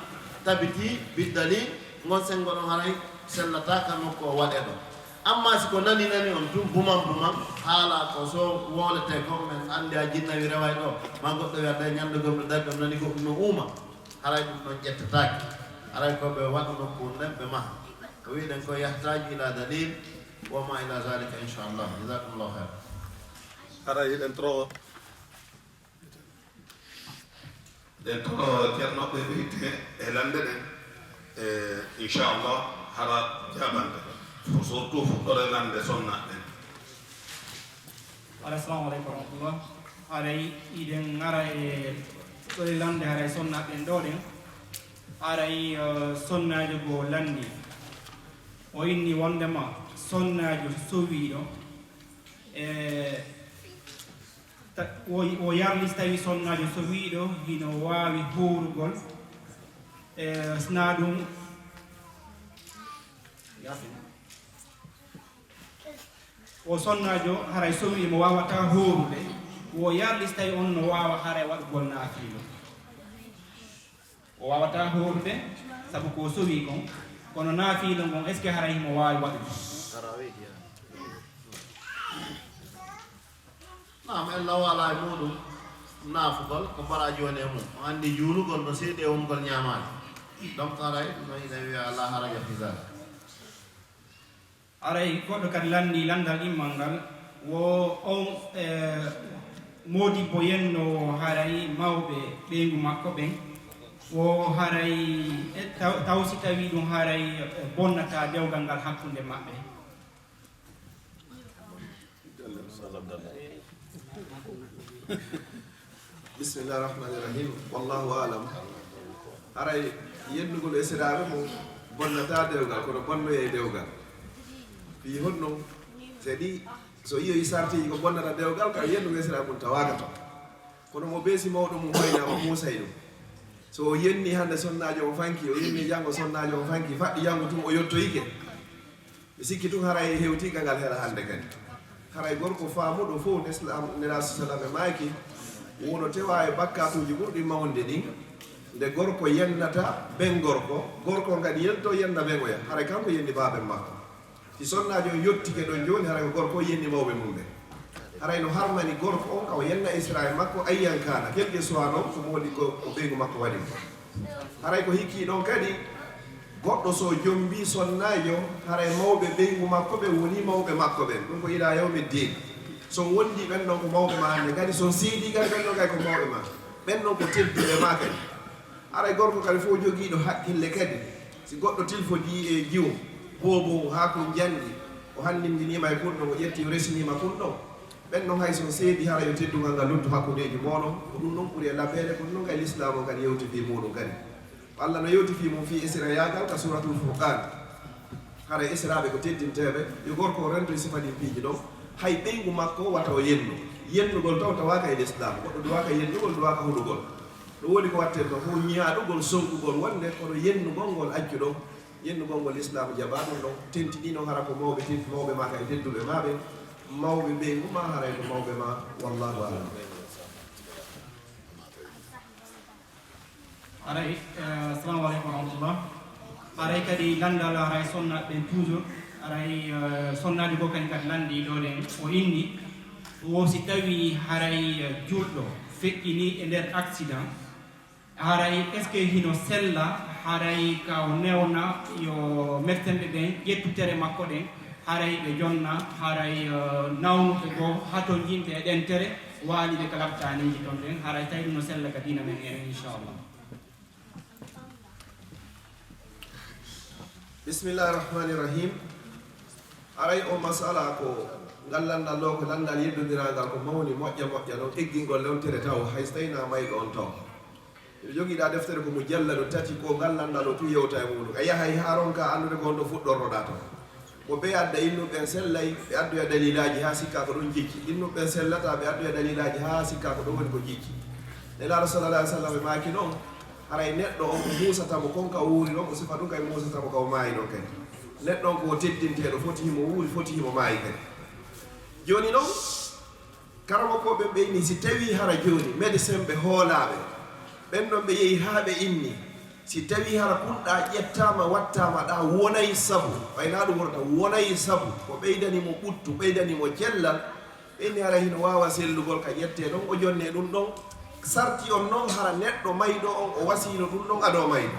tabitii, biddalil, ngon senngo ɗon haray sellataa ka nokku o waɗee ɗon. Amma si ko nani nani on tun, buman buman, haala ko so wowletee kon, men anndi a jinna wi reway ɗo, ma goɗɗo wi'a day ñande gomɗo dari ɗon nani goɗɗum no uuma, haray ɗum ɗon ƴettetaake. Haray ko ɓe waɗu nokkuure nden, ɓe maha. Ko wi'ɗen ko yahtaju ila dalil, wa ma ila zalika, inchallah. Jazakumullahu khairan. Haray hiɗen toro. Ɗen toro ceernoɓe ɓe itte e lande ɗen. E, inchallah, hara jaɓante. Surtout fuɗɗore lande sonna ɗen. Assalamu aleykum wa rahmatullah. Haray iɗen ngara e fuɗɗore lande haray sonna ɗen ɗo ɗen. Haray, eh, sonnaajo goo landi. O inni wondema sonnaajo sowiiɗo, e, ta-, o, o yarli si tawi sonnaajo sowiiɗo hino waawi hoorugol, e, sna ɗum, o sonnaajo haray sowiiɗo mo waawataa hoorude, o yarli si tawi on no waawa haray waɗugol naafiilo. O waawataa hoorude, sabu ko o sowii kon, kono naafiilo ngon, est-ce que haray himo waawi waɗude? Naam, en law alaa e muuɗum naafugol, ko baraaji woni e mum. O anndi juulugol no seedi e wongol ñaamaali. Donc, haray no ina wiya laa haraja fi zalik. Haray goɗɗo kadi lanndii lanndal ɗimmal ngal, wo on, eh, moodibbo yennoowo haray mawɓe ɓeyngu makko ɓen, wo haray, eh, taw, taw si tawii ɗum haray, eh, bonnataa dewgal ngal hakkunde maɓɓe. Bismillah rahmani rahim. Wallahu alam. Haray yennugol esiraaɓe mo bonnata dewgal, kono bonnoyay dewgal. Fii honno? Seɗi, so yiyoyi sartiiji ko bonnata dewgal, ka yennugol esiraaɓe mum tawaaka to. Kono mo beesi mawɗo mum hoynaama, muusay ɗum. So o yenni hannde sonnaajo o fanki, o yenni janngo sonnaajo o fanki, faɗɗi janngo tun o yottoyike. Mi sikki tun haray hewti gangal hela hannde kadi. Haray gorko faamuɗo fof, Islam, Nelaaɗo sallam e maaki, wono tewa e bakkaatuuji ɓurɗi mawnude ɗin, nde gorko yennata ben gorko, gorko on kadi yelto yenna ben oya, haray kanko yenni baaben makko. Si sonnaajo on yottike ɗon jooni, haray ko gorko on yenni mawɓe mum ɓen. Haray no harmani gorko on ka o yenna esiraaɓe makko ayyan kaana, quel que soit non ko moodi ko, ko ɓeyngu makko waɗi mo. Haray ko hikki ɗon kadi, goɗɗo so jombii sonnaajo, haray mawɓe ɓeyngu makko ɓen woni mawɓe makko ɓen. Ɗum ko ilaa yawmi diin. So on wondii ɓen ɗon ko mawɓe ma hannde kadi, so on seedii kadi ɓen ɗon kadi ko mawɓe ma. Ɓen ɗon ko tedduɓe ma kadi. Haray gorko kadi fof jogiiɗo hakkille kadi. Si goɗɗo tilfodii e jiwo, boobo haa ko njanɗi, o hanndindiniima e kun ɗon, o ƴetti o resiniima kun ɗon. Ɓen non hay so seedi hara yo teddungal ngal luttu hakkundeeji mooɗon, ko ɗum non ɓuri e labeede, ko ɗum non kay Lislaamu on kadi yewti fii muuɗum kadi. Ko Alla no yewti fii mum fii esirayaagal ka Suuratul Furqaan. Hara esiraaɓe ko teddinteeɓe, yo gorko o rento e sifa ɗin piiji ɗon, hay ɓeyngu makko wata o yennu. Yennugol taw tawaaka e Lislaam, goɗɗo duwaaka yennugol, duwaaka huɗugol. Ɗum woni ko watten ɗon, ko ñaaɗugol, sonkugol wonde kono yennugol ngol accu ɗon. Yennugol ngol Lislaam jaɓaa ɗum ɗon, tenti ɗi non hara ko mawɓe tenti, mawɓe ma ka e tedduɓe ma ɓen, mawɓe ɓeyngu ma haray ko mawɓe ma, wallahu a'lam. Haray, eh, assalamu aleykum wa rahmatullah. Haray kadi lanndal haray sonna ɓen toujours, haray, eh, sonnaajo goo kadi kadi lanndii ɗo ɗen, o inni, wo si tawii haray, eh, julɗo feƴƴinii e nder accident, haray, est-ce que hino sella, haray ka o newna yo mettenɓe ɓen ƴettu tere makko ɗen, haray ɓe jonna, haray, eh, nawnuɓe goo hatonjinte e ɗen tere, waaliɓe ka laptaaniiji ton ɗen, haray tawi ɗum no sella ka diina men en, inchallah. Bismillahi rahmani rahim. Haray o masala ko ngal lanndal ɗo, ko lanndal yeddondirangal, ko mawni moƴƴa moƴƴa, non eggingol lewtere taw, hay so tawi na mayɗo on taw. Miɗo jogiiɗa deftere ko mujalladu tati, ko ngal lanndal o tun yewta e muuɗum. A yahay haa ronka anndude ko honto fuɗɗortoɗa ton. Mo ɓe adda innuɓe ɓen sellay, ɓe addoya dalilaaji haa sikka ko ɗon jicci. Innuɓe ɓen sellataa, ɓe addoya dalilaaji haa sikka ko ɗon woni ko jicci. Nelaaɗo sallallahu alaihi wasallam e maaki non, haray neɗɗo on ko muusata mo kon ka o wuuri ɗon, ko sifa ɗum kay muusata mo ka o maayi ɗon kadi. Neɗɗo on ko o teddinteeɗo, foti himo wuuri, foti himo maayi kadi. Jooni non, Karamokooɓe ɓen ɓe inni, si tawii hara jooni médecin ɓe hoolaaɓe, ɓen ɗon ɓe yehi haa ɓe inni, si tawii hara kunɗa ƴettaama, wattaama ɗa, wonay sabu, ɓay na ɗum wonata, wonay sabu, ko ɓeydani mo ɓuttu, ɓeydani mo cellal, ɓe inni hara hino waawa sellugol ka ƴettee ɗon, o jonnee ɗum ɗon, sarti on non hara neɗɗo mayɗo on, o wasiino ɗum ɗon ado mayɗo.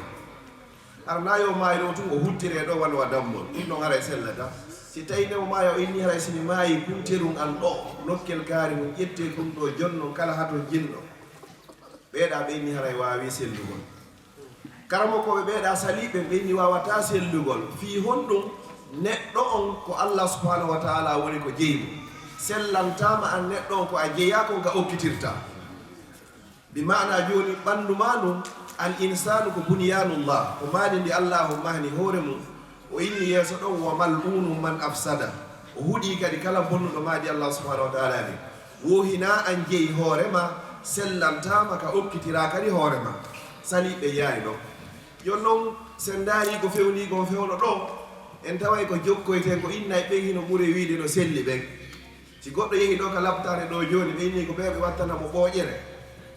Hara na yo maayo tun o huttire ɗo wano wa dammol. Ɗum ɗon haray sellata. Si tawi ne o maayo o inni haray si mi maayi kunterun an ɗo, nokkel kaari mun ƴette ɗum ɗo jonnon kala hato jinɗo. Ɓeeɗa ɓe inni haray waawi sellugol. Karamokooɓe ɓeeɗa saliiɓe ɓen, ɓe inni waawataa sellugol. Fii honɗum? Neɗɗo on ko Allah subhanahu wa ta'ala woni ko jeyi mo. Sellantaama an neɗɗo on ko a jeyaa kon ka okkitirta. Bi maana jooni ɓanndu maa ndun, al insaanu ko bunyaanullah, ko maadi ndi Allaahu mahni hoore mun. O inni yeeso ɗon, "Wa mal'uunun man afsada." O huɗii kadi kala bonnuɗo maadi Allah subhanahu wa ta'ala ni. Wo hinaa an jeyi hoore ma, sellantaama ka okkitiraa kadi hoore ma. Saliiɓe yaari ɗon. Jon non, si en ndaarii ko fewnii kon fewndo ɗoo, en taway ko jokkoyten ko innay ɓen hino ɓuri wiide no selli ɓen. Si goɗɗo yehi ɗoo ka laptaare ɗoo jooni, ɓe inni ko ɓe ɓe wattana mo ɓooƴere.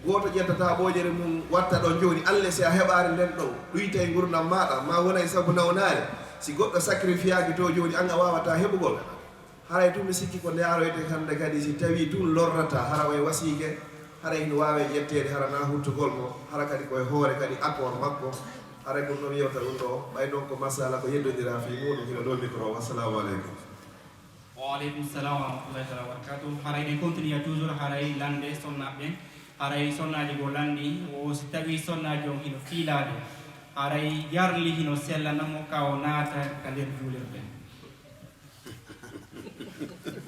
Gooto ƴettata ɓooƴere mun watta ɗon jooni, alle si a heɓaare nden ɗon, ɗuytay ngurndan maaɗa, ma wonay sabu nawnaare. Si goɗɗo sacrifiaaki to jooni, an a waawataa heɓugol. Haray tun mi sikki ko ndaaroyten hannde kadi, si tawii tun lorrataa, hara o e wasiike, hara hino waawee ƴetteede, hara naa huttugol mo, hara kadi ko e hoore kadi accord makko. Haray ko ɗun mi yewta ɗun ɗoo, ɓay non ko masala ko yeddondiraa fii muuɗum, hino ɗoo micro. Wassalaamu aleykum. Wa aleykum salam wa rahmatullahi taala wa barakatuh. Haray en continue toujours, haray lande sonnaaɓe ɓen. Haray sonnaajo goo lanndii, o si tawii sonnaajo on hino fiilaade, haray yarli hino sellana mo ka o naata ka nder juulirde.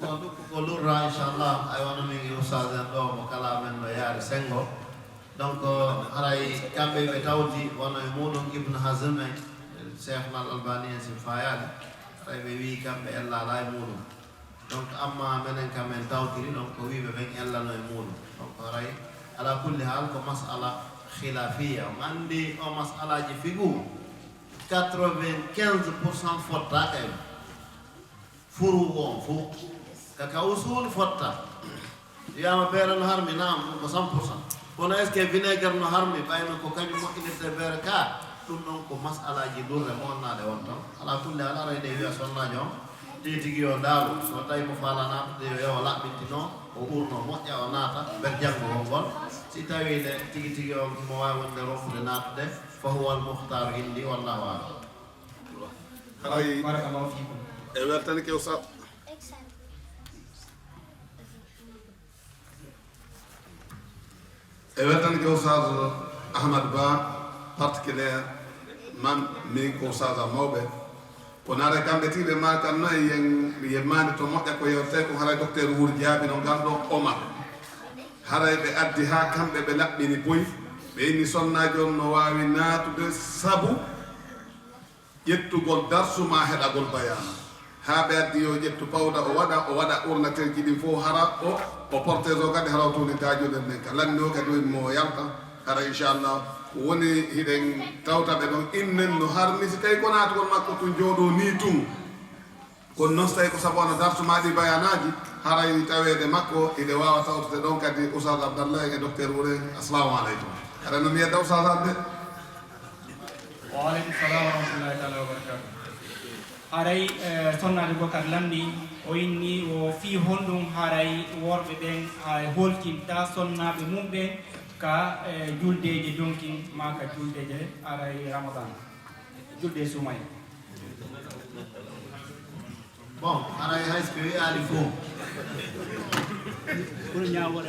Bon, ɗum ko lurra, inchallah. Ay, wano min e ustaas en ɗoo, mo kala men no yaari senngo. Donc, haray kamɓe ɓe tawti, wano e muuɗum Ibn Hazm en, Cheikh Al Albani en, si faayaali, haray ɓe wi'i kamɓe ellaa alaa e muuɗum. Donc, amma menen kam en tawtiri ɗon ko wi'ɓe ɓen ellano e muuɗum. Donc, haray, ala kulli haal, ko masala khilafiya. On anndi o masalaaji fiqhu, quatre-vingt-quinze pour cent fottaaka e mum. Furu on fof. Ka, ka usul fotta. Wiyaama beere no harmi, naam, ɗum ko cent pour cent. Kono est-ce que vinaigre no harmi, ɓayno ko kañum moƴƴinirta e beere ka? Ɗum ɗon ko masalaaji lurre monnaaɗe on ton. Ala kulli haal, aray nde wiya sonnaajo on, tigi tigi yo ndaaru, so tawi mo faala naatude, yo yaw laɓɓintino, o ɓurno moƴƴa, o naata, ber janngo on ngol. Si tawi nde tigi tigi on mo waawi wonde ronkude naatude, fa huwa al mukhtar indi, wallahu a'lam. Haray, barakallahu fiikum. E weltanike Oustaz. E weltanike Oustaz Ahmad Ba, particulièrement min ko Oustaz am mawɓe. Kono haray kamɓe tigi ɓe maaka noon, yen, yen maani to moƴƴa ko yewtee ko, haray docteur Wuro jaabino ngal ɗoo Omar. Haray ɓe addi haa kamɓe ɓe laɓɓini boy. Ɓe inni sonnaajo on no waawi naatude sabu ƴettugol darsu maa heɗagol bayaana. Haa ɓe addi yo ƴettu pawda o waɗa, o waɗa urnateeji ɗin fof hara o, o porteuse o kadi hara o tuuni daajunde nden ka. Lanni o kadi o immo o yalta hara inchallah. Ko woni hiɗen tawta ɓe ɗon innen no harmi si tawi ko naatugol makko tun jooɗoo nii tun. Kono noon so tawi ko sabu wano darsu maa ɗi bayaanaaji, haray taweede makko hiɗe waawa tawtude ɗon kadi Oustaz Abdallah e docteur Wure. Assalamu aleykum. Haray no mi yedda Oustaz Abde. Wa aleykum salam wa rahmatullahi taala wa barakatuh. Haray, eh, sonnaajo goo kadi lanndii, o inni o fii honɗum haray worɓe ɓen haray holtinta sonnaaɓe mum ɓen ka, eh, juldeeje donkin maa ka juldeeje haray Ramadan, julde sumay. Bon, haray hay so ɓe wiyaali fof.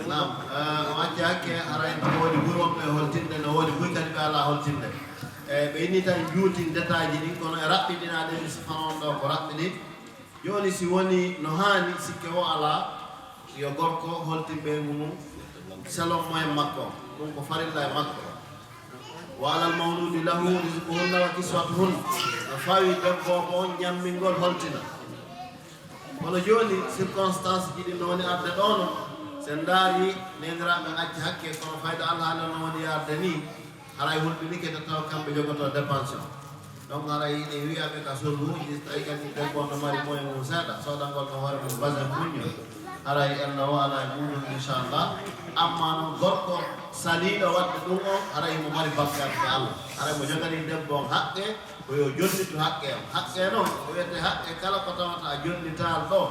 Naam, eh, o acca hakke, haray no woodi buy wonɓe e holtinde, no woodi buy kadi ɓe alaa holtinde. E ɓe inni tan juutin détail ji ɗin, kono e raɓɓiɗinaade mi sifano on ɗoo ko raɓɓiɗi. Jooni si woni no haani, sikke o alaa, yo gorko holtin ɓeyngu mum selon moyen makko, ɗum ko farilla e makko. Wa alal mawludi lahu rizquhunna wa kiswatuhunna. No fawi debbo on ɲammingol holtina. Kono jooni, circonstance ji ɗi no woni arde ɗoo non, si en ndaari, neeniraaɓe acca hakke, kono fayda alhaali on no woni arde nii, haray hulɓinike taw kamɓe jogotoo dépension. Donc haray ene wiya ɓe ka sulhu, si tawi kadi debbo on no mari moyen mum seeɗa, soodangol no hoore mum basin muññol, haray en no waala e muɗum inchallah. Amma noon gorko saliiɗo waɗde ɗum on, haray mo mari bakkaat ka Allah, haray mo joganii debbo on haqqe, ko yo jonnditu haqqe on. Haqqe noon, ko wiyetee haqqe kala ko tawata a jonnitaali ɗoo,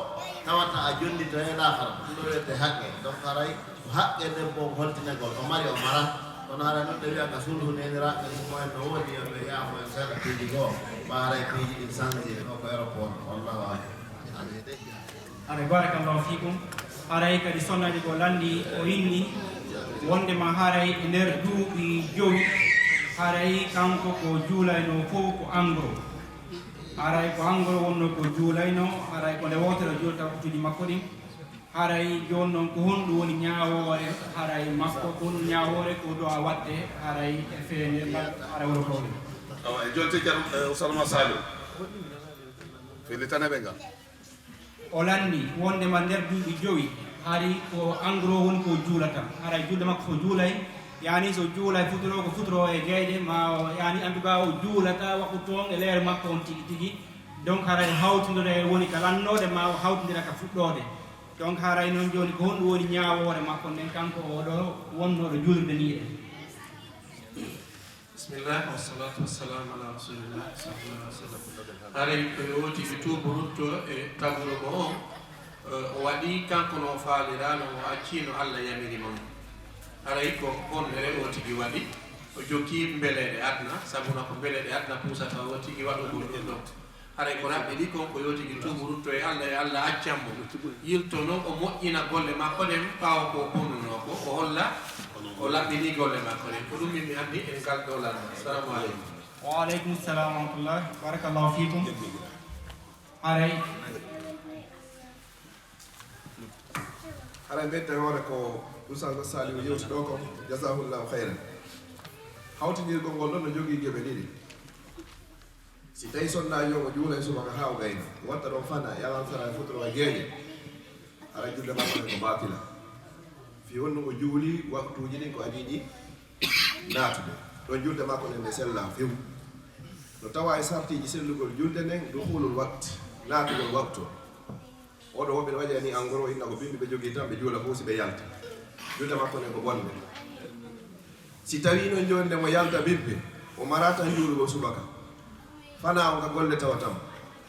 tawata a jonnitoyay laakara, ɗum ɗo wiyetee haqqe. Donc haray ko haqqe debbo on holtinagol, o mari, o mara. Kono haray noon ɓe wiya ka sulhu neeniraaɓe, si ko en no woodi, yo ɓe yaafo en seeɗa piiji goo, ma haray piiji ɗin sanji, ɗo ko Europe won, wallahu a'lam. Haray barakallahu fiikum. Haray kadi sonnaajo goo lanndii, o inni wonndema haray e nder duuɓi jowi, Haray kanko ko juulaynoo fof ko angro. Haray ko angro wonnoo ko juulaynoo, haray ko nde wootere o juulata waktuuji makko ɗin. Haray jooni noon ko honɗum woni ñaawoore haray makko, ko honɗum ñaawoore ko du'a waɗde haray e feeñde ngal haray wuro Kawle. Awa, e jonte Ceerno, eh, Ousmane Saliou. Fillitane ɓe ngal. O lanndii wonndema nder duuɓi jowi, hari ko angro woni ko juulata. Haray juulde makko so juulay, yaani so juulay futuro ko futuro e geeƴe, ma o, yaani en tout cas o juulata waɗu toon e leer makko on tigi tigi. Donc haray hawtindore woni ka lannoode ma o hawtindira ka fuɗɗoode. Donc haray noon jooni ko honɗum woni ñaawoore makko nden kanko oɗo wonnooɗo juulirde nii en? Bismillah, wassalatu wassalamu ala rasulillah, sallallahu alaihi wasallam. Haray ko yo tigi tuubu rutto e tableau mo on, eh, o waɗi kanko no o faaliraano, o accii no Allah yamiri mo. Haray ko bonnere o tigi waɗi, o jokki mbeleeɗe aduna, sabuna ko mbeleeɗe aduna puusata o tigi waɗugol ɗum ɗon. Haray ko raɓɓiɗi kon ko yo tigi tuubu rutto e Allah, e Allah accan mo yilto non o moƴƴina golle makko ɗen ɓaawo ko o bonnunoo ko, o holla o laɓɓini golle makko ɗen. Ko ɗum min mi anndi en ngal ɗo lanndo. Assalamu aleykum. Wa aleykum salam wa rahmatullah. Barakallahu fikum. Haray. Haray mbette hoore ko Oustaz Saliou yewti ɗo kon, jazahullahu khayran. Hawtinirgol ngol ɗon no jogii geɓe ɗiɗi. Si tawi sonnaajo o juulay subaka haa o gayna, watta ɗon fana e alansara e futuro e geeƴe, haray julde makko nden ko baatila. Fii honno o juuli waktuuji ɗin ko adiiɗi naatude. Ɗon julde makko nden nde sella few. No tawa e sartiiji sellugol julde nden, dukhulul waqt, naatugol waktu. Oɗo woɓɓe ne waɗi ni angoro inna ko bimbi ɓe jogii tan ɓe juula fof si ɓe yalta. Julde makko nden ko bonde. Si tawii noon jooni nde mo yalta bimbi, o maraa tan juulugol subaka. Fanaa on ka golle tawatam,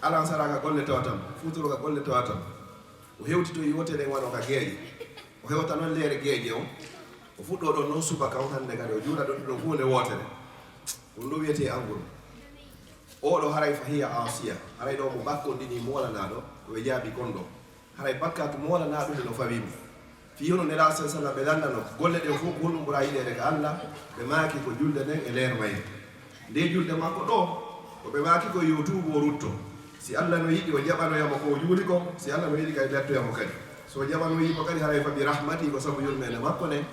alansara ka golle tawatam, futuro ka golle tawatam. O hewtitoyi wootere nden wano ka geeƴe. O hewta noon leere geeƴe on. O fuɗɗo ɗon noon subaka on hannde kadi o juula ɗon ɗon huunde wootere. Ɗum ɗo wiyetee angol. Oɗo haray fa hiya asiya. Haray ɗo mo bakkondini moolanaaɗo, ko ɓe jaabi kon ɗo. Haray bakkaatu moolanaaɗo nde no fawii mo. Fii hono Nelaaɗo sallallaahu alayhi wa sallam ɓe lanndano, golle ɗen fof ko honɗum ɓura yiɗeede ka Allah? Ɓe maaki ko julde nden e leer mayre. Nde julde makko ɗo, ko ɓe maaki ko yo tuubu o rutto. Si Allah no yiɗi o jaɓanoya mo ko o juuli kon, si Allah no yiɗi kadi ɓe ɓettoya mo kadi. So o jaɓanoyi mo kadi haray fa bi rahmati ko sabu yurmeende makko nden.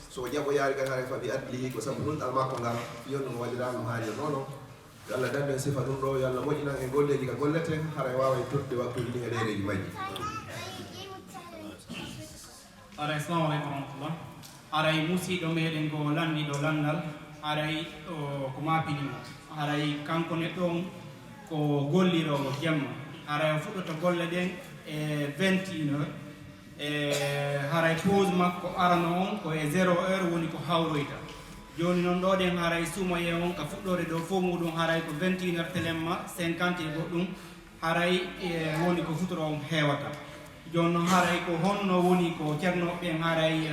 So o jaɓoyaali kadi haray fa bi adlihi ko sabu nunɗal makko ngal, fii hono no waɗiraa no haanirnoo non. Yo Allah dandu en sifa ɗum ɗo, yo Allah moƴƴinan en golleeji ka golleten, haray waaway toɗɗude waktuuji ɗin e leereeji majji. Haray, assalamu aleykum wa rahmatullah. Haray musiɗɗo meɗen ko lanndi ɗo lanndal, haray o, ko maapini mo. Haray kanko neɗɗo on ko golliroowo jemma. Haray o fuɗɗoto golle ɗen e vingt et une heures. E haray pause makko arano on ko e zéro heure woni ko hawroyta. Jooni noon ɗo ɗen haray suumayee on ka fuɗɗoore ɗo fof muɗum haray ko vingt et une heures telemma cinquante e goɗɗum. Haray, e, woni ko futuro on heewata. Jooni noon haray ko honno woni ko ceernooɓe ɓen haray, e,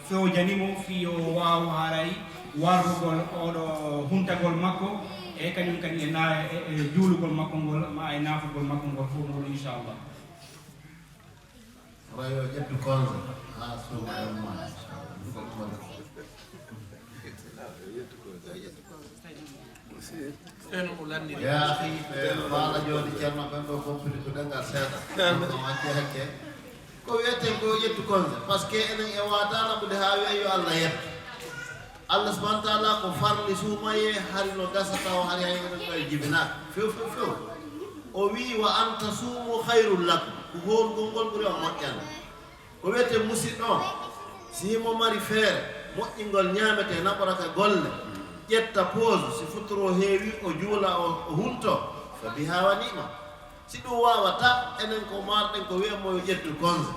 fewjani mo fii o waawa haray warrugol oɗo huntagol makko e kañum kadi e na-, e, e juulugol makko ngol ma e naafugol makko ngol fof ngol, inchallah. Haray yo ƴettu congé haa suumayee umma. Yaa akhi, ɓe faala jooni ceerno ɓen ɗo compris ko ɗemngal seeɗa. Ɗum ɗo hacce hacce. Ko wiyeten ko ƴettu congé, parce que enen e waata naɓude haa wiya yo Allah yetto. Allah subhanahu wa taala ko farli suumayee, hari no gasa taw hari hay enen ɗo e jibinaaka. Few, few, few. O wii, "Wa an tasuumu khayrun lakum." Ko hoorugol ngol ɓuri on moƴƴande. Ko wiyetee musiɗɗo on, si himo mari feere moƴƴingol ñaametee, naɓora ka golle, ƴetta pause, si futuro heewi, o juula, o, o hunto, fa biha wa ni'ma. Si ɗum waawataa, enen ko maarɗen ko wi'en mo yo ƴettu congé.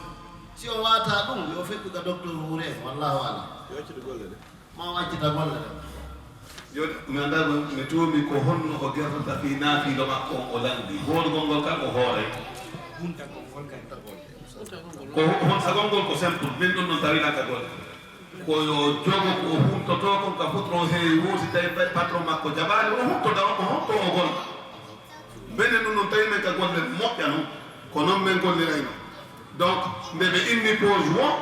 Si o waawataa ɗum, yo feccu ka docteur Houré, wallahu a'lam. Yo accude golle ɗe. Ma o accita golle ɗe. Yo, mi anndaa, mi, mi tuumi ko honno o gertata fii naafiiɗo makko on o lanndi. Hoorugol ngol kan o hooray. Ko huntagol ngol ko simple. Min ɗum ɗon tawinaa ka golle. Ko yo jogo ko o huntotoo kon ka futuro heewi woo, si tawi pa-, patron makko jaɓaali, o huntoda, o hunto o golla. Minen ɗum ɗon tawi men ka golle moƴƴa non, ko non men gollirayno. Donc, nde ɓe inni pause woo,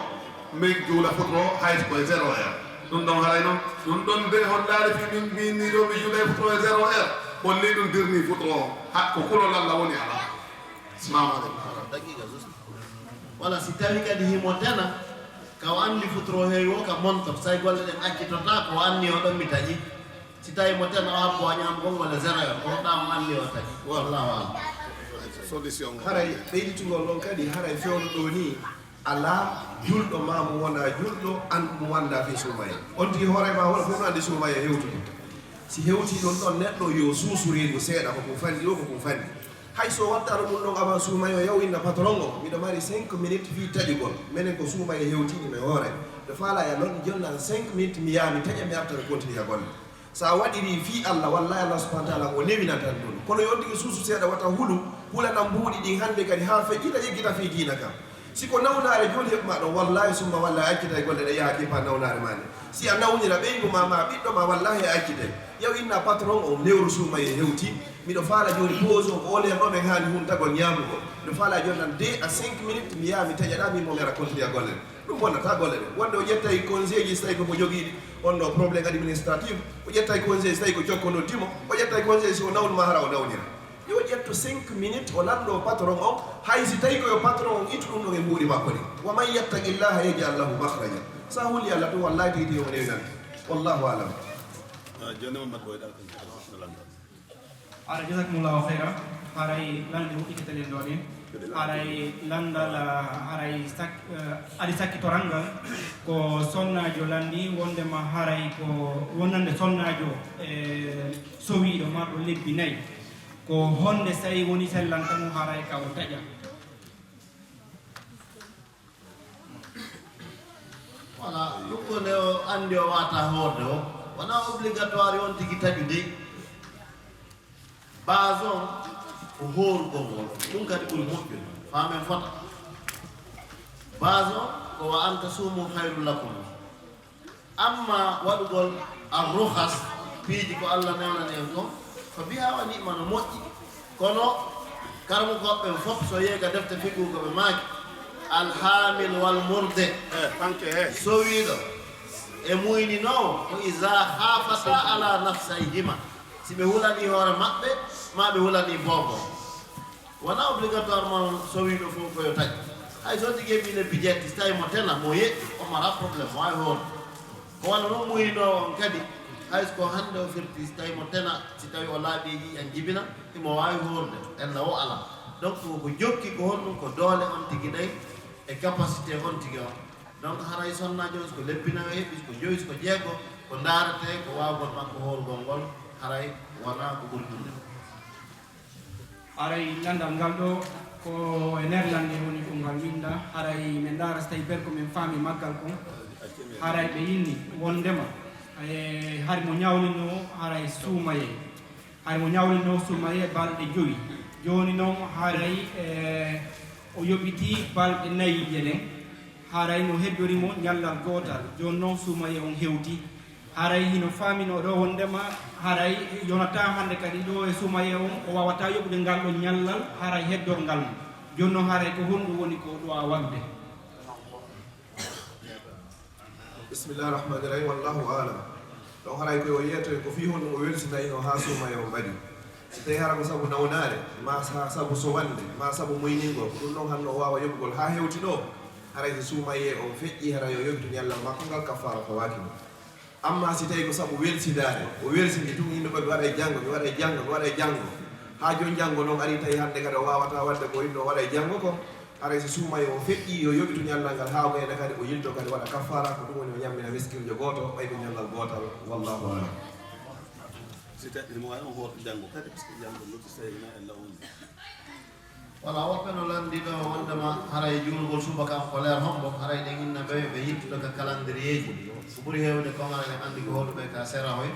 min juula futuro hay so ko e zéro heure. Ɗum ɗon haray noon, ɗum ɗon de hollaade fii min, min ni ɗo mi juulay futuro e zéro heure, holli ɗum dirni futuro o. Ha, ko kulol Alla woni alaa. Salamu aleykum. Daqiqa, juste. Wala, si tawi kadi himo tena, ka o anndi futuro heewi o ka monto, say golle ɗen accitotaa, ko o anndi o ɗon mi taƴi. Si tawi mo tena o habbo a ñaamgol wala zéro heure, ko ɗa o anndi o taƴi. Wallahu a'lam. Solution. Haray ɓeyditugol ɗon kadi, haray fewndo ɗo ni, alaa julɗo ma mo wonaa julɗo, an mo wanndaa fii suumaye. On tigi hoore ma, hono fof no anndi suumaye hewtude. Si hewtii ɗon ɗon neɗɗo, yo suusu reedu seeɗa, ko ko fanɗi o, ko ko fanɗi. Hay so wattaano ɗum ɗon avant suumaye o yaw inna patron o, miɗo mari cinq minutes fii taƴugol. Menen ko suumaye hewtiiɗi no hoore. Nde faalaa ya lon jonnal cinq minutes, mi yaha mi taƴa, mi arta mi continue golle. So a waɗirii fii Alla, wallaahi Alla subhaanahu wa ta'aala o newinantan ɗum. Kono yo on tigi suusu seeɗa, wata hulu, hulana mbuuɗi ɗin hannde kadi haa feƴƴita, yeggita fii diina kan. Si ko nawnaare jooni heɓ ma ɗon, wallaahi summa wallaahi accitay golle ɗe, yaha kippa nawnaare maa nde. Si a nawnira ɓeyngu maa, maa ɓiɗɗo maa, wallaahi a accitay. Yaw inna patron o, newru suumaye hewti. Miɗo faala jooni pause o, ko on heure ɗo men haani huntagol ñaamugol. Miɗo faala jooni tan deux à cinq minutes, mi yaha mi taƴa ɗa, min mo mi ara continue golle. Ɗum bonnataa golle ɗen. Wonde o ƴettay congéji so tawi ko mo jogiiɗi, on ɗo problème administratif, o ƴettay congé so tawi ko cokko noddi mo, o ƴettay congé si o nawnuma hara o nawnira. Yo ƴettu cinq minutes o lanndoo patron on, hay si tawi ko yo patron on ittu ɗum ɗon e mbuuɗi makko ɗin. Wa man yattaqillaha yaj'al lahu makhraja. So a hulii Alla tun, wallaahi tigi tigi omo newinante. Wallahu a'lam. Ah, jooni Mamadou Boy ɗal kan no lanndal. Haray jazakumullahu khayra. Haray lanndal woɗɗi kettalen ɗo ɗen. Haray lanndal, ah, haray sak-, eh, adi sakkitoral ngal ko sonnaajo lanndi wondema haray ko wonande sonnaajo, eh, sowiiɗo marɗo lebbi nayi. Ko honde sa'i woni sellanta mo haray ka o taƴa? Voilà, ɗum ko nde o anndi o waata hoorde o, wonaa obligatoire on tigi taƴude. Base on ko hoorugol ngol, ɗum kadi ɓuri moƴƴude, faamen fota. Base on ko wa an tasuumu khayrun lakum. Amma waɗugol arrukhas, piiji ko Alla newnani en kon, fa biha wa ni'ma, no moƴƴi. Kono karamokooɓe ɓen fof, so yehi ka defte fiqhu ko ɓe maaki, al hamil wal murdi, eh, fanke he, sowiiɗo e muyninoowo, ko iza khafata ala nafsayhima, si ɓe hulanii hoore maɓɓe, maa ɓe hulanii boobo. Wonaa obligatoirement sowiiɗo fof ko yo taƴ. Hay so tigi heɓii lebbi jeeɗiɗi, si tawi mo tena, mo yeɗɗi, o mara problème, mo waawi hoorde. Ko wano non muyinoowo on kadi, hay so ko hannde o firti, si tawi mo tena, si tawi o laaɓii ƴiiƴan jibina, imo waawi hoorde, ella o alaa. Donc, ko jokki ko honɗum? Ko doole on tigi ɗen e capacité on tigi on. Donc, haray sonnaajo on, so ko lebbi nayo heɓi, so ko joyi, so ko jeego, ko ndaaretee ko waawgol makko hoorugol ngol, haray wonaa ko ɓuri ɗum. Haray lanndal ngal ɗo ko e Nerlande woni ko ngal winnda. Haray min ndaara so tawi berko min faami maggal kon. Haray ɓe inni wonndema, e, hari mo ñawlinoo haray suumayee. Hari mo ñawlinoo suumayee balɗe jowi. Jooni non haray, e, o yoɓitii balɗe nayi ɗen. Haray no heddori mo ñallal gootal. Jooni non suumayee on hewti. Haray hino faaminoo ɗo wonndema haray yonataa hannde kadi ɗo e suumayee on, o waawataa yoɓude ngal ɗon ñallal haray heddorngal mo. Jooni non haray ko honɗum woni ko ɗuwaa waɗude? Bismillah rahmani rahim, wallahu alam. Donc haray ko yo yeeto ko fii honɗum o welsinayno haa suumayee on mbaɗi. Si tawi hara ko sabu nawnaare, maa sa-, sabu sowande, maa sabu muyningol, ko ɗum ɗon hanno o waawa yoɓugol haa hewti ɗo. Haray si suumayee on feƴƴi, haray yo yoɓitu ñallal makko ngal, kaffaara fawaaki mo. Amma si tawi ko sabu welsindaare, o welsindi tun, inno ko mi waɗay janngo, mi waɗay janngo, mi waɗay janngo. Haa jooni janngo non ari tawi hannde kadi o waawataa waɗde ko inno o waɗay janngo kon. Haray si suumayee o feƴƴi, yo yoɓitu ñallal ngal haa o gayna kadi o yilto kadi waɗa kaffaara, ko ɗum woni o ñammina miskinjo gooto, ɓay ko ñallal gootal. Wallahu alam. Si tawi mo waawi on hoorto janngo kadi, parce que janngo noddi so tawi wonaa e law on. Wala, woɓɓe no lanndi ɗo wonndema haray juulugol subaka on ko leer hombo, haray ɗen inna ɓe, ɓe yiltude ka kalandiriyeeji. Ko ɓuri heewde kon, haray en anndi ko hoɗuɓe ka sera hoy.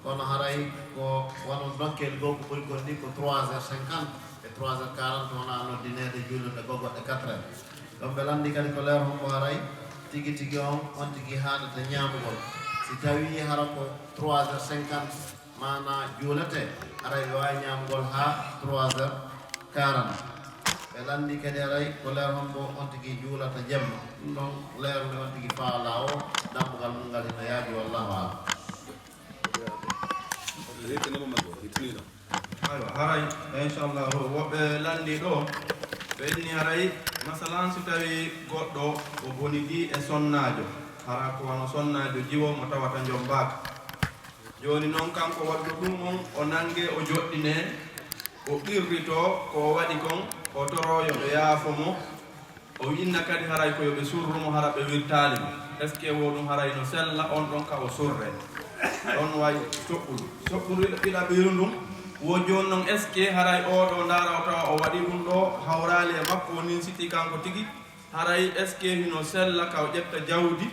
Kono haray ko wano nokkeeli goo ko ɓuri kon ni ko trois heures cinquante e trois heures quarante wona noddineede juulirde goo goɗɗe quatre heures. Ɗon ɓe lanndi kadi ko leer hombo haray tigi tigi on, on tigi haanata ñaamugol. Si tawii hara ko trois heures cinquante, maanaa juuletee, haray ɓe waawi ñaamugol haa trois heures quarante. Ɓe lanndi kadi haray ko leer hombo on tigi juulata jemma. Ɗum ɗon leer nde on tigi faalaa o, dambugal mum ngal hino yaaji, wallaahu a'lam. Aywa, haray, inchallah, woɓɓe lanndi ɗo, ɓe inni haray, masalan, si tawi goɗɗo o bonidi e sonnaajo, hara ko wano sonnaajo jiwo mo tawata njombaaka. Jooni noon, kanko waɗɗo ɗum on, o nannge, o joɗɗine, o qirrito ko o waɗi kon, o toroyo ɓe yaafo mo, o wi'inna kadi haray ko yo ɓe surru mo, hara ɓe wirtaali mo. Est-ce que wo ɗum haray no sella on ɗon ka o surre? Ɗon wayi soɓɓudu. Soɓɓudu ɗiɗaɓiru ndun, wo jooni noon, est-ce que haray oo ɗoo ndaara o tawa o waɗi ɗum ɗoo hawraali e makko, o ninsiti kanko tigi? Haray est-ce que hino sella ka o ƴetta jawdi,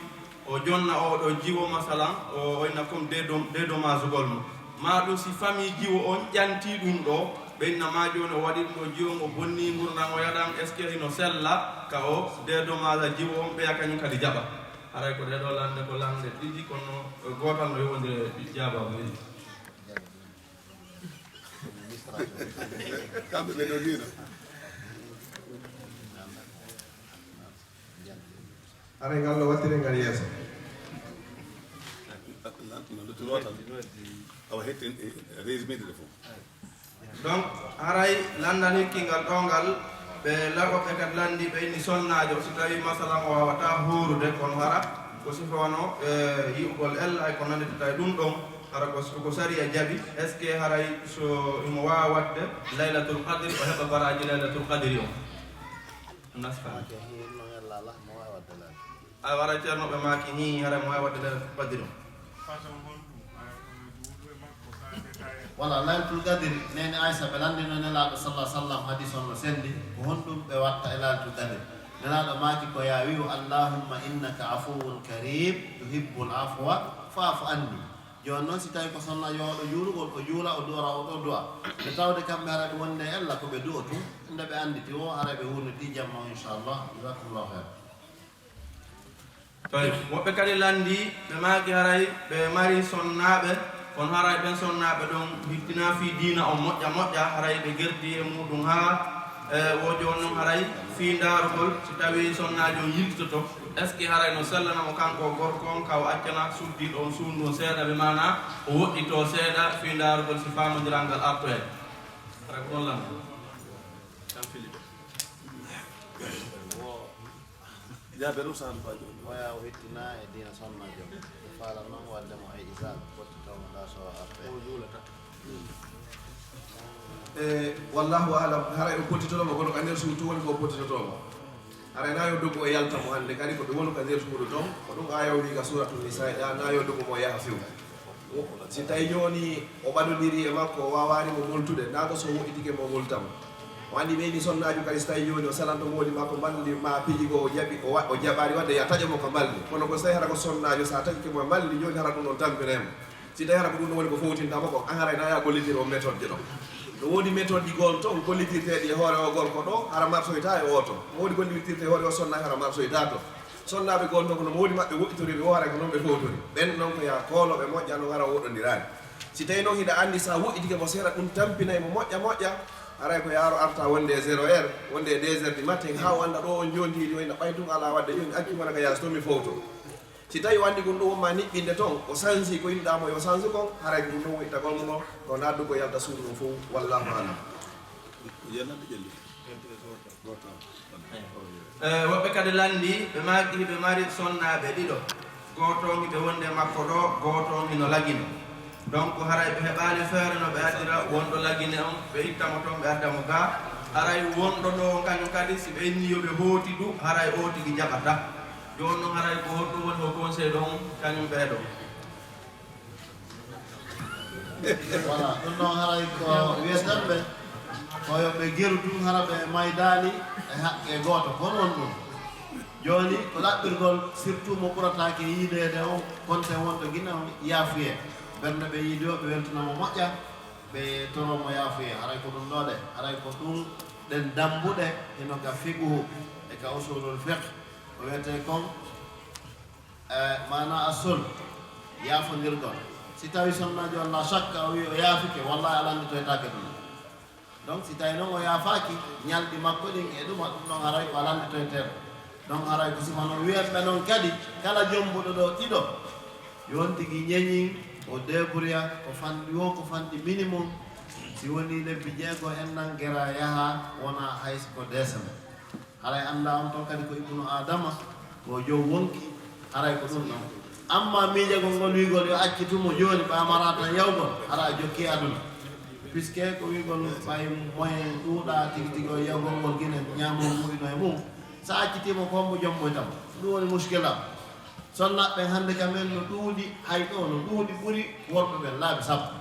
o jonna oo ɗoo jiwo, masalan, o, o inna comme dédom-, dédommagegol mo? Maa ɗum si famille jiwo on ƴantii ɗum ɗoo, ɓe inna maa jooni o waɗi ɗum ɗoo jiwo ngo bonnii ngurndan o yaɗan, est-ce que hino sella ka o dédommage jiwo on, ɓeya kañum kadi jaɓa? Haray ko ɗee ɗoo lanɗe ko lanɗe ɗiɗi, kono gootal no yowondiri e jaabaabu ɗiɗi. Kamɓe ɓe ɗo ni no. Haray ngal no wattire ngal yeeso. No, no, no, no, tan. Awa hetten, e, résumé de fond. Donc, haray lanndani kingal ɗo ngal, ɓe laɓoɓe kadi lanndi, ɓe inni sonnaajo, si tawi masalan o waawataa hoorude, kono hara ko sifa wano, e, yi'ugol ella e ko nannditata e ɗum ɗon, hara ko, ko sariya jaɓi, est-ce que haray so himo waawa waɗde Laylatul Qadri, o heɓa baraaji Laylatul Qadri on? Nasfa. Ake hin no ella ala, mo waawa waɗde Laylatul Qadri. A wara ceerno ɓe maaki, hii, hara mo waawi waɗde Laylatul Qadri on. Façon honɗum? Hara kono juuɗo e makko ka détail. Wala, Laylatul Qadri, neene Aisha ɓe lanndino Nelaaɗo sallallahu alaihi wasallam, hadis on no selli, ko honɗum ɓe watta e Laylatul Qadri? Nelaaɗo maaki ko ya wi'u, "Allahumma innaka afuwun karim, tuhibbul afwa, fa'fu anni." Jooni noon, si tawi ko sonna yooɗo juulugol, o juula, o du'ora, o ɗo du'a. Nde tawde kamɓe hara ɓe wonde e ella, ko ɓe du'o tun, nde ɓe annditi o, hara ɓe wurniti jamma o, inchallah. Jazakumullahu khair. Tawi woɓɓe kadi lanndi, ɓe maaki haray ɓe mari sonnaaɓe, kono haray ɓen sonnaaɓe ɗon hittinaa fii diina on moƴƴa moƴƴa, haray ɓe gerti e muuɗum haa, e, wo jooni non haray fii ndaarugol, si tawii sonnaajo on yiltitoto, est-ce que haray no sellana mo kanko gorko on, ka o accana suddiiɗo on suudu on seeɗa, ɓe maanaa o woɗɗitoo seeɗa fii ndaarugol si faamondiral ngal artoyay? Haray ko ɗon lanndi. Kan fili ɓe. Jaabe ɗum sahaba jooni. Oya o hettina e diina sonna joom. O faala noon wadde mo e isa, pottitoo mo ndaa so arde. O juulata. E, wallahu alam, haray o pottitono mo, kono ka nder suudu woni ko o pottitotoo mo. Haray na yo dogu o yalta mo hannde, kadi ko ɓe wonu ka nder suudu toon, ko ɗum aaya o wii ka Suuratul Nisaa, ya na yo dogu mo yaha few. Si tawi jooni o ɓadondiri e makko, o waawaani mo moltude, naa ko so o woɗɗitike mo molta mo. O anndi ɓeyni sonnaajo kadi, si tawi jooni o salanto moodi makko mballi, ma piiji goo o jaɓi, o wa-, o jaɓaani waɗde, ya taƴo mo ka mballi. Kono ko so tawi hara ko sonnaajo, so a taƴike mo e mballi, jooni hara ɗum ɗon tampinay mo. Si tawi hara ko ɗum ɗon woni ko fowtinta mo kon, an haray na ya gollitir on méthode ji ɗon. No woodi méthode ji goo toon gollitirteeɗi e hoore o gorko ɗo, hara marsoyta e oo toon. No woodi gollitirte e hoore o sonna, hara marsoyta toon. Sonnaaɓe goo toon ko no moodi maɓɓe woɗɗitori ɓe, o haray ko noon ɓe fowtori. Ɓen noon ko ya koolooɓe moƴƴa, noon hara o woɗɗondiraani. Si tawi noon hiɗa anndi so a woɗɗitike mo seeɗa, ɗum tampinay mo moƴƴa moƴƴa, haray ko yaaro arta wonde e zéro heure, wonde e deux heures du matin, haa o annda ɗo on joondiri, o ina ɓay tun alaa waɗde, jooni accu wona ka yaasi toon mi fowto. Si tawi o anndi ko ɗum ɗo wonma niɓɓinde toon, o sansi ko innuɗaa mo yo sansu kon, haray ko ɗum ɗon woɗɗitagol mo ngon, ko naatdu ko yalta suudu ɗum fof, wallahu alam. Ko yalnande ƴelli. Gooto. E, woɓɓe kadi lanndi, ɓe maaki hiɓe mari sonnaaɓe ɗiɗo. Gooto on hiɓe wonde makko ɗo, gooto on hino Lagine. Donc, haray ɓe heɓaali feere no ɓe addira wonɗo Lagine on, ɓe itta mo toon, ɓe adda mo gaa. Haray wonɗo ɗo on kañum kadi, si ɓe inni yo ɓe hooti du, haray oo tigi jaɓata. Jooni noon, haray ko honɗum woni ko conseil ɗon kañum ɓee ɗoo? Voilà, ɗum noon haray ko wiyetenɓe, ko yo ɓe geru tun, hara ɓe maydaali e haqqe gooto, ko noon ɗum. Jooni, ko laɓɓirgol, surtout mo ɓurataake yiideede on, konte wonɗo Gine on, yaafuyee. Ɓernde ɓe yiidi o, ɓe weltana mo moƴƴa, ɓe toro mo yaafuyee. Haray ko ɗum ɗoo de, haray ko ɗum ɗen dambuɗe, hino ka fiqhu e ka usulul fiqh, ko wiyetee kon, e, maanaa asol, yaafondirgol. Si tawi sonnaajo on, la shakka, o wi'i o yaafike, wallahi a lannditoytaake ɗum. Donc, si tawi noon o yaafaaki, ñalɗi makko ɗin e ɗuma, ɗum ɗon haray ko a lannditoyteeɗo. Donc, haray ko sifa noon wiyen ɓe noon kadi, kala jombuɗo ɗo ɗiɗo, yo on tigi ñeñin, o débrouilla, ko fanɗi wo, ko fanɗi minimum, si wonii lebbi jeego en nan, gera yaha, wona hay si ko décembre. Haray annda on ton kadi ko ibnu Adama, ko jow wonki, haray ko ɗum ɗon. Amma miijagol ngol wiigol yo accitu mo jooni, ɓa mara tan yawgol, hara a jokki aduna. Puisque ko wiigol ɓay moyen ɗuuɗa tigi tigi o yawgol ngol ginen ñaamol mu'ino e mum. Sa accitiimo ko hombo jomboyta mo? Ɗum woni muskila. Sonnaɓe hannde ka men no ɗuuɗi, hay ɗo no ɗuuɗi ɓuri worɓe ɓen laabi sappo.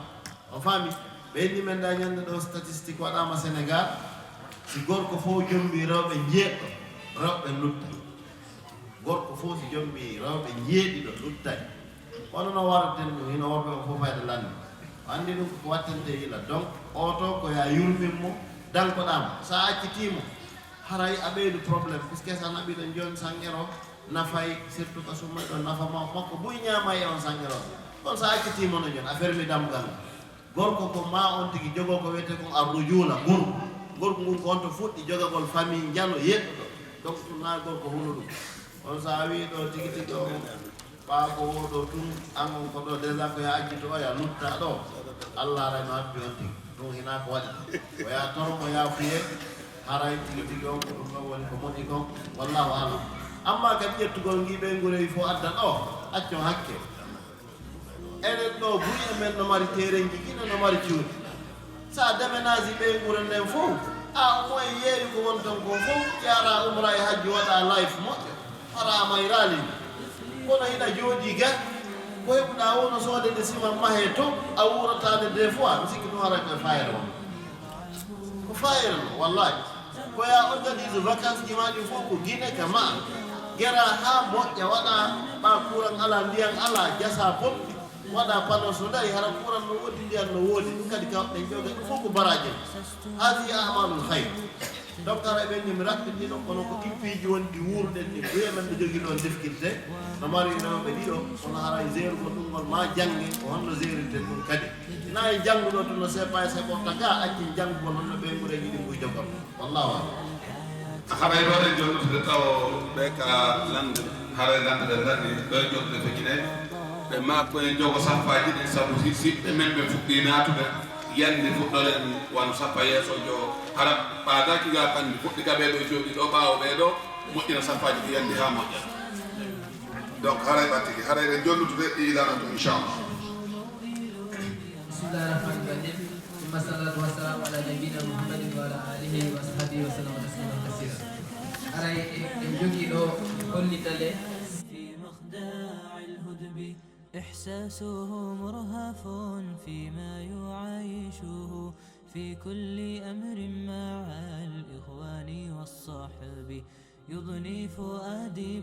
On faami? Ɓe inni men da ñande ɗo statistique waɗama Sénégal, si gorko fof jombi rewɓe njeeɗɗo, rewɓe lutta. Gorko fof si jombi rewɓe njeeɗiɗo luttani. Kono no waɗaten ɗum, hino worɓe on fof fayde lanni. O anndi ɗum ko wattante yila. Donc, oto ko ya yurmin mo, dankoɗama. Sa accitimo, haray a ɓeydu problème, puisque sa naɓi ɗon jooni sanngero nafay, surtout ka sumay ɗon nafa ma, makko buy ñaama e on sanngero. Kono sa accitimo no jooni, a fermi damgal. Gorko ko ma on tigi jogo ko wiyete kon arrujula, nguru. Gorko ngun ko on to fuɗɗi jogagol famille, njalo, yeɗɗo. Donc, ɗum na gorko hulu ɗum. On sa wi ɗo tigi tigi on, ɓa ko wo ɗo tun, an on ko ɗo déjà ko ya accito, ya lutta ɗo. Allah haray no habbi on tigi. Ɗum hina ko waɗi. Ko ya tormo, ya fuye, haray tigi tigi on ko ɗum ɗon woni ko moƴƴi kon. Wallahu alam. Amma kadi ƴettugol ngi ɓe ngurewi fof adda ɗo, accon hakke. Enen ɗo buy e men no mari terenji gine, no mari cuuɗi. Sa demenaji ɓe nguren nden fof, a o moye yeeyu ko won ton kon fof, yara umra e hajji waɗa life moƴƴo. Hara a mayrali ni. Kono hiɗa jooɗi ga, ko heɓuɗa wono soodede siman mahe to, a wuuratade deux fois, mi sikki ɗum haray koye fayre on. Ko fayre no, wallahi. Ko ya organise vacances ji ma ɗin fof ko Guinée ka ma. Gera ha moƴƴa, waɗa ɓa courant ala, ndiyan ala, jasa pompe, waɗa panneau solaire, hara courant no woodi, ndiyan no woodi, ɗum kadi ka ɗen joga, ɗum fof ko baraji. Hadi amalul khayr. Donc, hara ɓen ni mi raɓɓiɗino, kono ko ɗin piiji woni ɗi wuuruɗen ɗin. Buye men no jogii ɗon difficulté, no mari rewɓe ɗiɗo, kono haray jeerugol ɗum ngol ma jannge, ko honno jeerirten ɗum kadi. Na en jannguɗo to no C P S heɓorta ka, accen janngugol honno ɓe ngureji ɗin buy jogorta. Wallahu a'lam. Haray ɗo en jonnude taw ɓe ka lande, haray lande ɓe darni ɗo en jonnude feccine. Ɓe ma ko en jogo saffaaji ɗin sabu si, si ɓe men ɓe fuɗɗi naatude, yande fuɗɗoren wano saffa yeeso jo, hara ɓaadaaki ga kandi fuɗɗi ka ɓee ɗo jooɗi ɗo ɓaawo ɓee ɗo, moƴƴina saffaaji ɗi yande haa moƴƴa. Donc haray ɓattiki, haray ɓe jonnutude ɗi ilana to, inchallah. بسم الله الرحمن الرحيم. ثم الصلاة والسلام على نبينا محمد وعلى آله وصحبه وسلم تسليما كثيرا. Haray en, en jogii ɗo hollitale. في مخدع الهدب إحساسه مرهف فيما يعايشه في كل أمر مع الإخوان والصحب يضني فؤادي